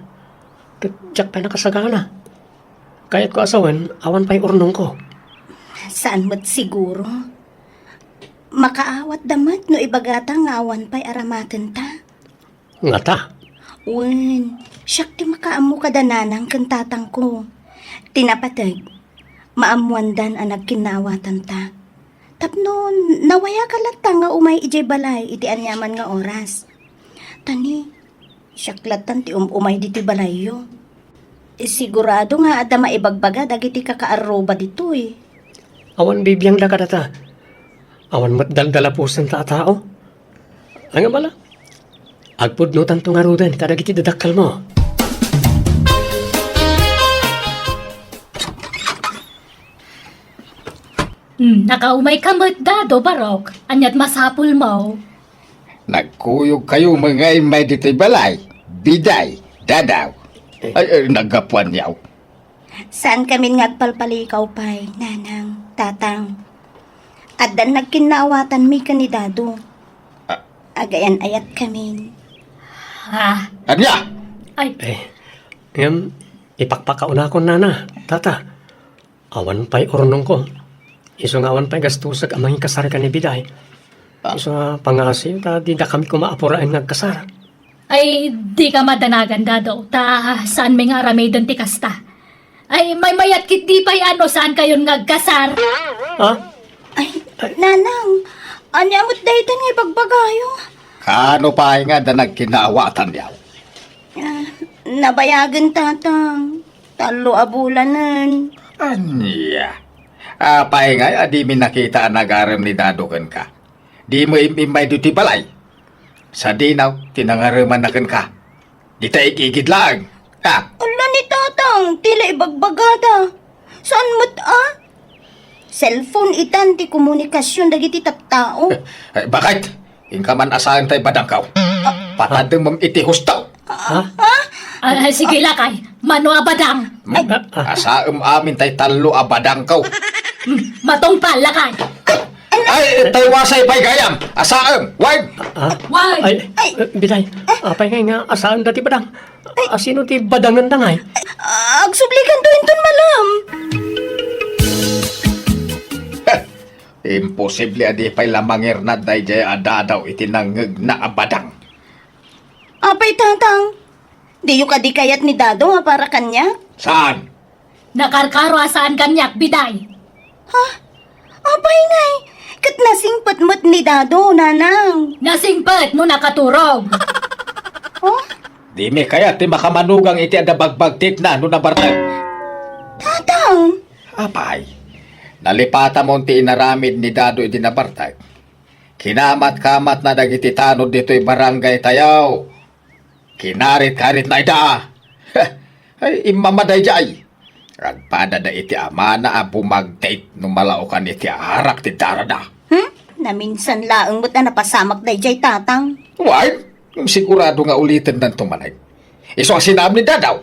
Ket diak pay nakasagana. Kayatko a sawen, awan pay urnongko. Saan met siguro. Makaawatda met no ibagata nga awan pay aramatenta. Ngata? Wen, siak ti makaammo kada nanang ken tatangko. Ti napateg, maammoandan a nagkinnaawatanta. Tapno nawayakan latta nga umay idiay balay iti aniaman nga oras. Ta ni, siak lattan ti um-umay ditoy balayyo. Sigurado nga adda maibagbaga dagiti kakaarruba ditoy. Awan bibiangda kadata. Awan met daldalapusenta a tao. Ngem ala, agpudnotanto ngaruden kadagiti dadakkelmo. Hmm, nakaumayka met, Dado, Barok. Ania't masapulmo? Nagkuyogkayo met nga immay ditoy balay, Biday, Dadaw. Ay, ay, naggapuanyo. Saankamin nga agpalpalikaw pay, Nanang, Tatang. Addan nagkinnaawatanmi ken ni Dado. Ah. Agayan-ayatkamin. Ah. Ania? Ay. Eh, ngem, ipakpakaunakon, Nana, Tata. Awan pay urnongko. Isu nga awan pay gastosek a mangikasar ken ni Biday. Ah. Isu nga pangngaasim ta didakami koma a puraen nga agkasar. Ay, dika madanagan, Dado, ta saanmi nga aramiden ti kasta. Ay, maymayat ketdi pay a no saankayon nga agkasar. Ha? Ay, Nanang, ania met dayta nga ibagbagayo? Kaano pay nga adda nagkinnaawatanyo? Ah, nabayagen, Tatang. Tallo a bulanen. Ania? Apay ngay a dimi nakita a nagarem ni Dado kenka? Dimo im-immay ditoy balay? Sadino ti nangaremanna kenka? Dita igigid laeng. Ah. Ala ni Tatang, ti la ibagbagada. Saan met a? Cellphone itan ti komunikasion dagiti tattao. Eh, bakit? Inka man a saenta ibadangkaw. Ah. Patademem iti husto. Ha? Ah, ah, sige, lakay. Mano a badang? Hmm? Ay. Asaem amin tay tallo a badangkaw. Hmm, matungpal, lakay. Ay, ala Ay, tay wasay pay gayam. Asaem. Wine. Ah? Wine. Ay, Ay. Eh, Biday. Apay ngay nga asaem dati badang? Ay. Asino ti badangen da ngay? Agsublikan to inton malam. Imposible a di pay la mangirnad daydiay a dadaw iti nangngegna a badang. Apay, Tatang? Diyo kadi kayat ni Dado a para kaniak? Saan? Nakarkaro a saan kaniak, Biday. Ha? Apay ngay, ket nasingpet met ni Dado, Nanang. Nasingpet no nakaturog. Oh? Dimi kayat ti makamanugang iti adda bagbagtikna no nabartek. Tatang! Apay, nalipatamon ti inaramid ni Dado iti nabartek. Kinamat-kamatna dagiti tanod ditoy barangay tayo. Kinarit-karitna ida. Ay, immama daydiay. Agpadada iti amana a bumagtit no malaokan iti arak ti darada. Hmm? Naminsan laeng met a napasamak daydiay, Tatang. Why? Sigurado nga ulitennanto manen. Isu a sinaam ni Dadaw.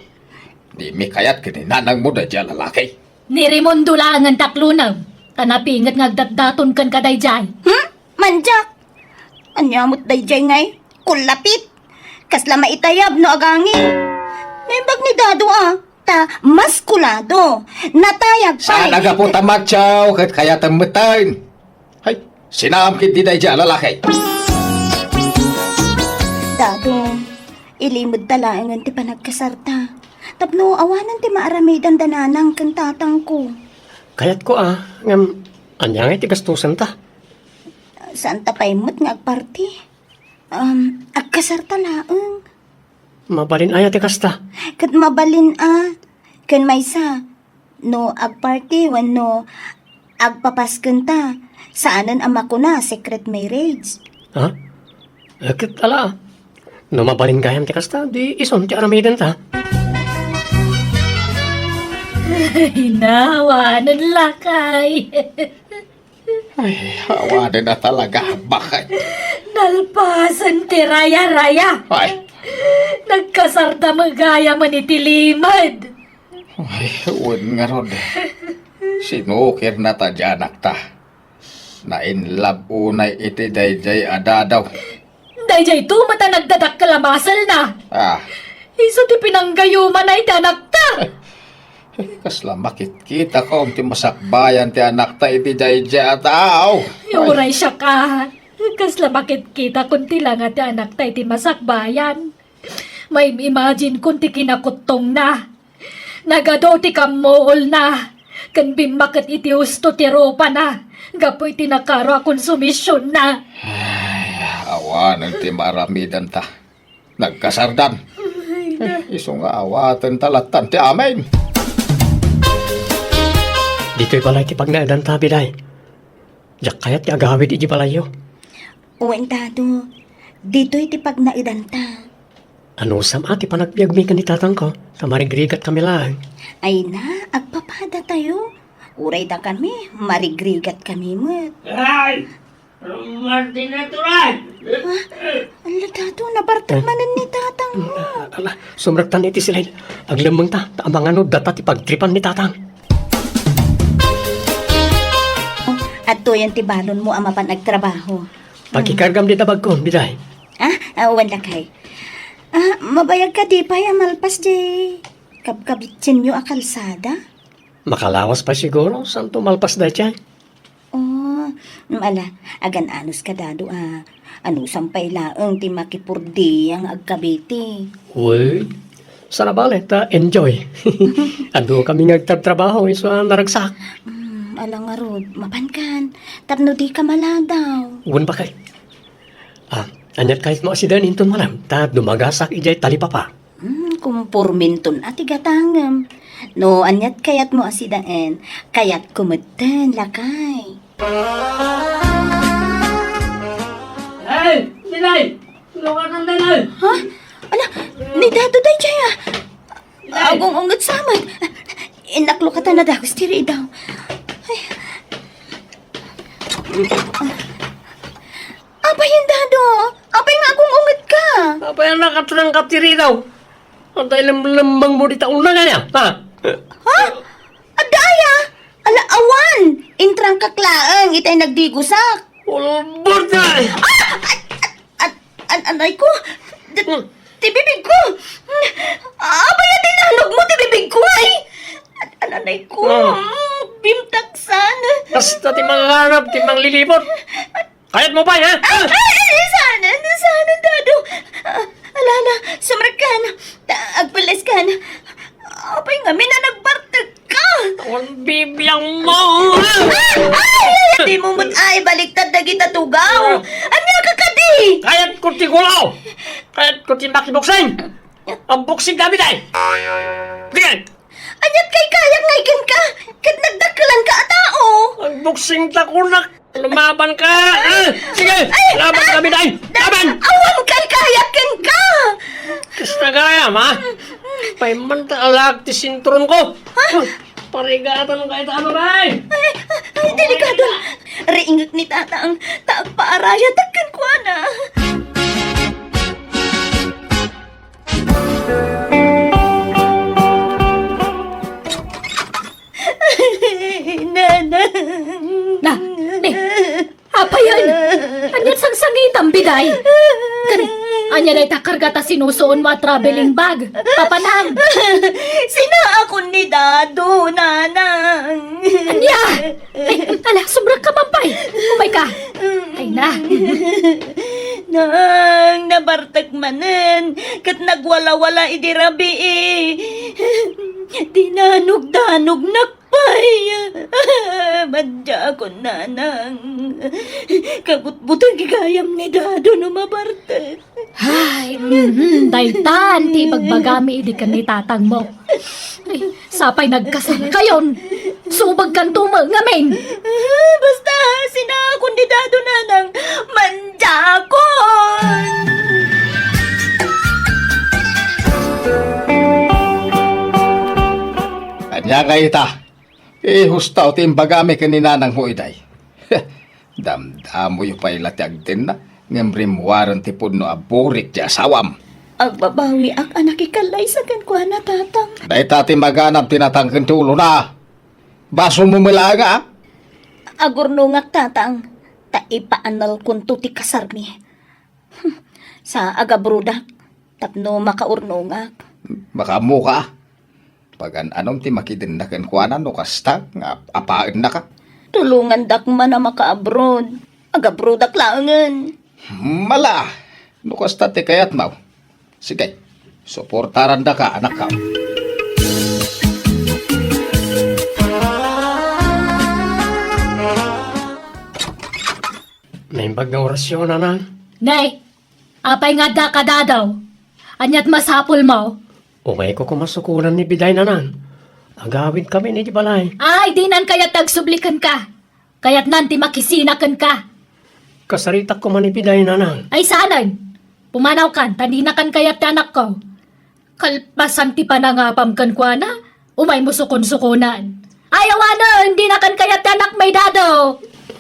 Dimi kayat ken ni nanangmo daydiay a lalaki. Ni Raimundo laengen taklonem, ta napinget nga agdatdaton kenka daydiay. Hmm? Mandiak! Ania met daydiay ngay? Kullapit! Kasla maitayab no agangin. Naimbag ni Dado a, ta maskulado. Natayag pay. Saan a gapu ta matyaw ket kayatem metten. Hay, sinaam ketdi daydiay a lalaki. Dado, ilimedta laengen ti panagkasarta. Tapno awanen ti maaramidan da nanang ken tatangko. Kayatko a, ngem ania ngay ti gastosenta? Saanta pay met nga agparti. Um, agkasarta laeng. Mabalin aya ti kasta? Ket mabalin a. Ken maysa, no agparti wenno agpapaskenta, saanen a makuna secret marriage. Ha? Eh, ket ala. No mabalin gayam ti kasta, di isun ti aramidenta. Ay, nawanen lakay. Ay, awanen a talaga, bakit? Nalpasen ti raya-raya. Ay. Nagkasarta met gayamen iti limed. Ay, wen ngarud. Sinukirna ta di anakta. Na-in love unay iti daydiay a Dadaw. Daydiay to met a nagdadakkel a maselna. Ah. Isu ti pinanggayumana iti anakta. Kasla makitkitakon ti masakbayan ti anakta iti daydiay a tao. Ay. Uray siak a. Kasla makitkitakon ti langa ti anakta iti masakbayan. Maim-imagine kon ti kinakuttongna. Nagadu ti kammuolna, ken bimmaket iti husto ti rupana, gapu iti nakaro a konsumisyonna. Ay, awanen ti maaramidanta. Nagkasardan. Ay, na. Eh, isu nga awatenta lattan ti amin. Ditoy balay ti pagnaedanta, Biday. Diak kayat ti agawid iti balayyo. Wen, Dado. Ditoy ti pagnaedanta. Anusam a ti panagbiagmi ken ni tatangko, ta marigrigatkami laeng. Ay na, agpapadatayo. Uray dakami, marigrigatkami met. Ay! Martin Natural! Ah, ala, Dado, nabartek manen ni tatangmo. Ala, sumrektan iti silid. Aglemmengta, ta amangan no data ti pagtripan ni tatang. Adtoyen ti balonmo a mapan agtrabaho. Pakikargam dita bagko, Biday. Ah, ah, wen lakay. Ah, mabayag kadi pay a malpas diay kabkabitsenyo a kalsada? Makalawas pay siguro, saanto malpas daydiay? Oh, mm, ala, agan-anos ka, Dado, a. Anusam pay laeng ti makipurdia nga agkabiti. Wen, saan a bale, ta enjoy. Adukami nga agtrabtrabaho, isu a naragsak. Mm, ala ngarud, mapankan, tapno dika maladaw. Wen, bakay. Ah, aniat kayatmo a sidaen inton malam, ta dumagasak idiay talipapa. Hmm, kumporminton a ti gatangem. No aniat kayatmo a sidaen, kayatko metten, lakay. Ay, Ninay! Tulungan ang Ninay! Ha? Ala, ni Dado daydiay a. Ninay! Agung-unget sa met. Inaklo ka ta nadagus ti ridaw. Ay. Apay, Dado? Apay nga agung-unget ka? Apay a nakatrangkap ti ridaw? Anta ilemlembang mo dita unang aya, ha? Ha? Adda aya? Ala, awan! Intrangkak laeng itay nagdigusak. Ulbod na! Ah! An-, an-, anay ko! D-, Hmm. Ti bibig ko! Apay a dinanogmo ti bibig ko, ay! An-, an-, anay ko! Hmm. Mm, bimtaksan! Basta ti manganab, ti manglilibot! Kayatmo pay, ha? Ay, ay, ay, saan, saan, Dado? Ah, ala, ala, sumrekkan. Ta-, agpeleskan. Apay ngamin a nagbartekka? Ang bibiang mo! Ah, ay, ay, ay, di mo met ay baliktad dagita tugaw. Ah. Ania ka kadi? Kayat ko ti gulaw. Kayat ko ti makiboksing. Ang boksing kami, day. Sige. Aniat kay kayak nga ikenka? Ket nagdakkelanka a tao. Ang boksing ta kunak. Lumaban ka! Ah, sige! Ay! Laban kami, day! Laban! Awan kay kayak kenka! Kasta gayam, ha? Payman ta alag ti sintron ko! Ha? Parigatan ka ita, babae! Ay, ay, delikado! Riingek ni Tatang, ta agpaarayatak kenkuana. Nanang. Na, ni, apayen? Aniat sangsangitam, biday? Kani, ania dayta karga ta sinusuonmo a traveling bag? Papanam. Sinaakon ni Dado, Nanang. Ania? Ay, ala, sumrekka man pay. Umayka. Ay na. Nang, nabartek manen, ket nagwalawala idi rabii. Dinanogdanognak pay. Madiakon, Nanang. Kabutbuteng gayam ni Dado no mabartek. Ay, mhm, daytan ti ibagbagami idi ken ni tatangmo. Ay, sapay nagkasarkayon. Subagkanto met ngamin. Basta, sinaakon ni Dado, Nanang. Madiakon! Ania nga ita? Ihustaw ti imbagami ken ni nanangmo iday. Damdamoyo pay la ti agtenna, ngem rimmuaren ti pudno a burik ti asawam. Agbabawiak a nakikallaysa kenkuana, Tatang. Dayta ti maganab ti natangken ti ulona. Basolmo met laeng, a? Agurnongak, Tatang, ta ipaanelkonto ti kasarmi. Sa agabrodak tapno makaurnongak. Makaammoka. Pagan-anom ti makidenna kenkuana no kasta nga ap-, apaennaka? Tulongandak man a makaabroad. Agabroadak laengen. Mala, no kasta ti kayatmo. Sige, suportarandaka, anakko. Naimbag nga orasyon, Nanang. Nay, apay nga adda ka, Dado? Aniat masapulmo? Umayko koma sukonan ni biday, Nanang. Agawidkami idiay balay. Ay, dinan kayat ti agsubli kenka. Kayatnan ti makisina kenka. Kasaritak koma ni biday, Nanang. Ay, saanen. Pumanawkan, ta dinakan kayat ti anakko. Kalpasan ti panangapam kenkuana, umaymo sukonsukonan. Ay, awanen, dinakan kayat ti anakmi, Dado.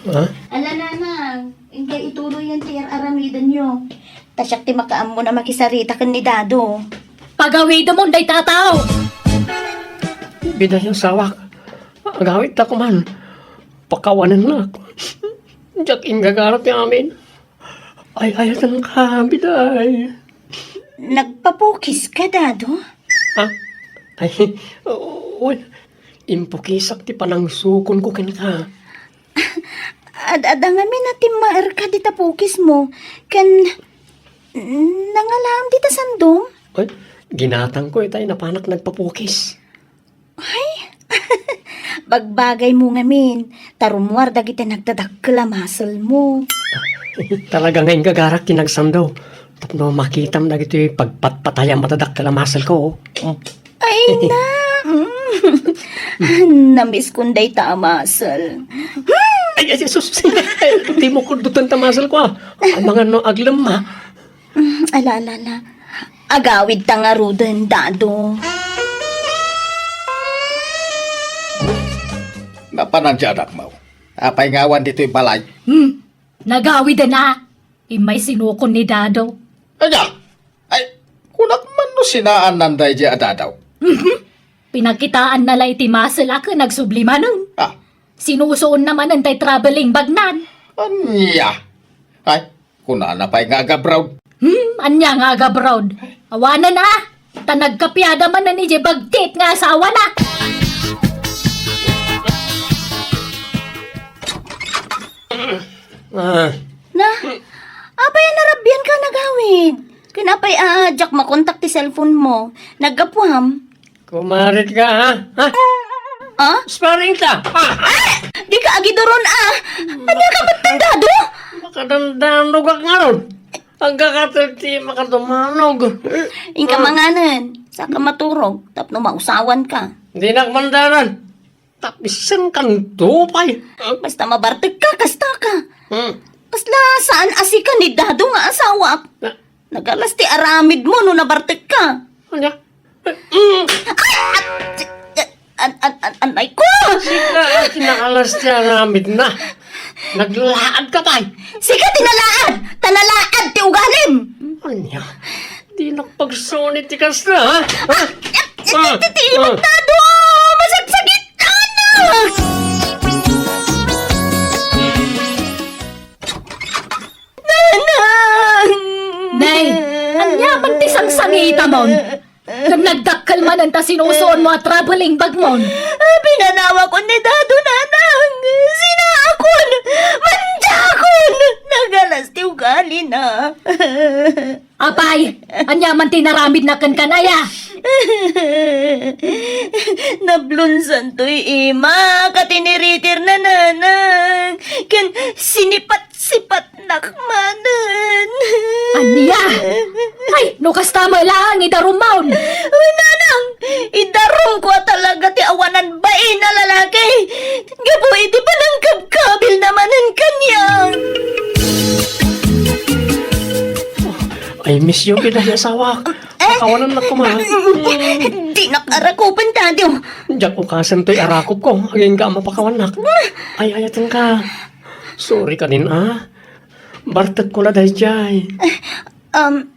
Ha? Ala, Nanang, inkay ituloyen ti ar-aramidenyo. Ta siak ti makaammon a makisarita ken ni Dado. Pagawidemon dayta a tao. Biday, asawak. Agawidta koman. Pakawanennak. Diak inggagara ti amin. Ay-ayatenka, biday. Nagpapukiska, Dado? Ha? Ay, wen, impukisak ti panangsukonko kenka. Ad-adda ngamin a timmaerka dita pukismo, ken nangalaam dita sandom? Ay, ginatangko itay napanak nagpapukis. Ay, bagbagaymo ngamin, ta rummuar dagiti nagdadakkel a muscle-mo. Talaga nga inggagarak ti nagsando tapno makitam dagiti pagpatpatayam a dadakkel a muscle-ko. Ay, na, mm. Namiskon dayta a muscle. Ay, ay, sus, ay, di mo kurdutan ta muscle-ko, a. Amangan no aglemma. Mm, ala, ala, ala. Agawidta ngaruden, Dado. Napanan ti anakmo. Apay nga awan ditoy balay? Hmm, nagawiden a. Immay sinukon ni Dado. Ania? Ay, kunak man no sinaannan daydiay a Dado. Mhm. Pinakitaanna la iti muscle a ken agsubli manen. Ah, Sinusuonna manen tay traveling bagnan. Ania? Ay, kunana pay nga agabroad. Hmm, ania nga agabroad? Awanen a! Ta nagkapiada manen idiay bagtit nga asawana. Ah. Na, apay a narabian ka, Nagawid? Ken apay a diak makontak ti cellphone mo? Naggapuam? Kumarit ka, ha? Ha? Ah? Sparring ta. Ah! Ah! Di ka agiduron, ah! Ania ka met, Dado? Makadandanog ak ngarud. Agkakatel ti makatumanog. Inka manganen, saka maturog, tapno mausawan ka. Dinak mandanan. Tapisan kanto pay. Basta mabartek ka, kasta ka. Hmm. Kasla saan a sika ni Dado nga asawa. Na- Nagalas ti aramid mo no nabartek ka. Ania? Mm. Ay! At, an, an, an, anay ko! Sika ti nakalas ti aramid na. Naglaad ka pay. Sika ti nalaad! Ta nalaad ti ugalim! Ania? Dinak pagsuni ti kasta, ha? Ha? Ti, ti, ti, Ah, ah. Dado! Masagsagit! Anak! Nanang! Nay, ania man ti sangsangitamon? Ken nagdakkel manen ta sinusuonmo a traveling bagmon. Pinanawakon ni Dado, Nanang! Sinaakon! Mandiakon! Nagalas ti ugalina. Apay, ania man ti naramidna kenka, Nay, a? Nablonsantoy ima ket iniritirna, Nanang. Ken sinipat-sipatnak manen. Ania? Ay, no kasta met laeng, idarummon. Uy, Nanang, idarumko a talaga ti awanan bain a lalaki. Gapu iti panangkabkabilna manen kaniak. I miss you, Biday, asawak. Eh? Pakawanannak koma. Dinak arakupen, Dado. Diak ukasen toy arakupko, agingga a mapakawannak. Ay-ayatenka. Sorry kanin, a. Bartekko la daydiay. Um,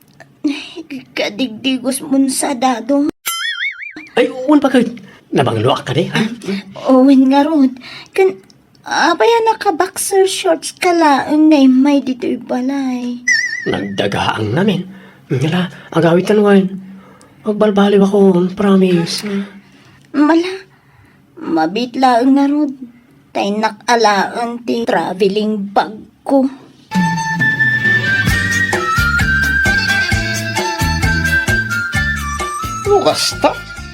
kadigdigos mon sa, Dado. Ay, wen paket. Nabangloak kadi, ha? Wen ngarud. Ken, apay a naka-boxer shorts ka laeng nga immay ditoy balay? Nagdagaang namin. Ngala, agawidtan wen. Agbalbaliw akon, promise. Mala, mabiit laeng ngarud. Ta innak alaen ti traveling bag ko. No kasta,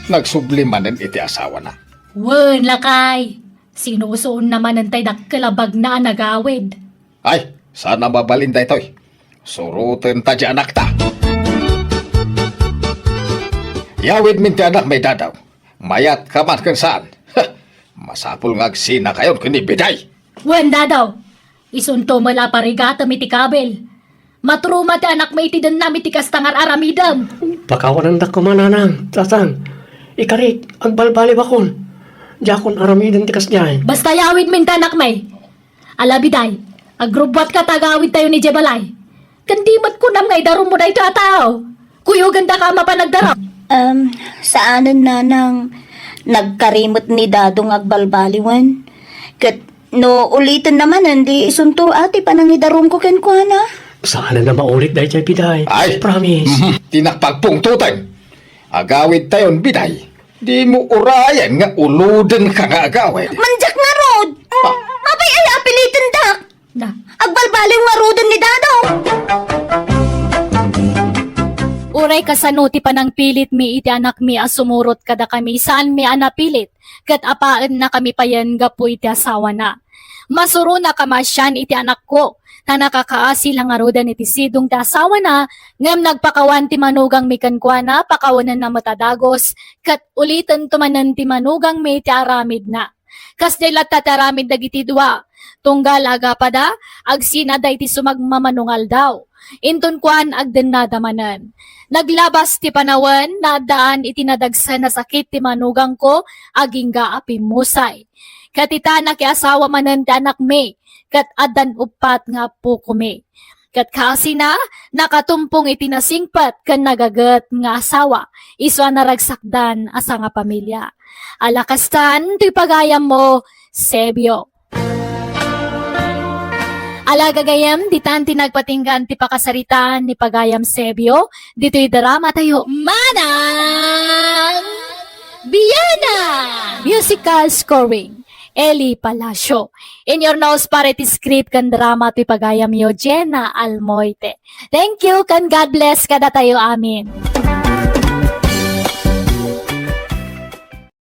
nagsubli manen iti asawana. Wen, lakay. Sinusuonna manen tay dakkel a bagna a nagawid. Ay, saan a mabalin daytoy. Surotenta ti anakta. Yawidmin ti anakmi, Dado. Mayat ka man ken saan. Masapul nga agsinakayon ken ni Biday. Wen, Dado. Isunto met la parigatem iti kabil. Maturuma ti anakmi iti dennam iti kasta nga ar-aramidem. Pakawanandak koma, Nanang, Tatang. Ikarik, agbalbaliwakon. Diakon aramiden ti kasdiay. Basta yawidmin ti anakmi. Ala, Biday, agrubbuatka ta agawidtayon idiay balay. Ken di met kunam nga idarummo daytoy a tao. Kuyogenda ka a mapan agdarum. Em, saanen, Nanang, nagkari met ni Dado nga agbalbaliwen. Ket no ulitenna manen, di isunto a ti panangidarumko kenkuana. Saanen a maulit daytoy, Biday. Ay! Promise. Mhm. Ti nakpagpungtoten. Agawidtayon, Biday. Dimo urayen nga ulodenka nga agawid. Mandiak ngarud! Ah. Apay aya a pilitendak? Na. Agbalbaliw ngaruden ni Dado! Uray kasano ti panangpilitmi iti anakmi a sumurot kadakami, saanmi a napilit, ket apaennakami payen gapu iti asawana. Masuronakami a sian iti anakko, ta nakakaasi la ngaruden iti sidong ti asawana, ngem nagpakawan ti manugangmi kenkuana, pakawanenna met a dagus, ket ulitento manen ti manugangmi ti aramidna. Kasdiay latta ti aramid dagiti dua. Tunggal agapada, agsinada iti sumagmamano nga aldaw. Inton kuan, agdennada manen. Naglabas ti panawen, naaddaan iti nadagsen a sakit ti manugangko, agingga a pimmusay. Ket ita, nakiasawa manen ti anakmi, ket addan uppat nga appokomi. Ket kaasina, nakatumpong iti nasingpet ken nagaget nga asawa, isu a naragsakdan a sangapamilia. Ala kastan, toy pagayammo, Sebio. Ala gagayem, ditan ti nagpatinggaan ti pakasaritaan ni Pagayam Sebio, ditoy drama tayo, Manang Biana! Musical scoring, Eli Palacio. In your nose, para iti script ken drama ti pagayamyo, Jenna Almoite. Thank you, ken God bless kadatayo amin.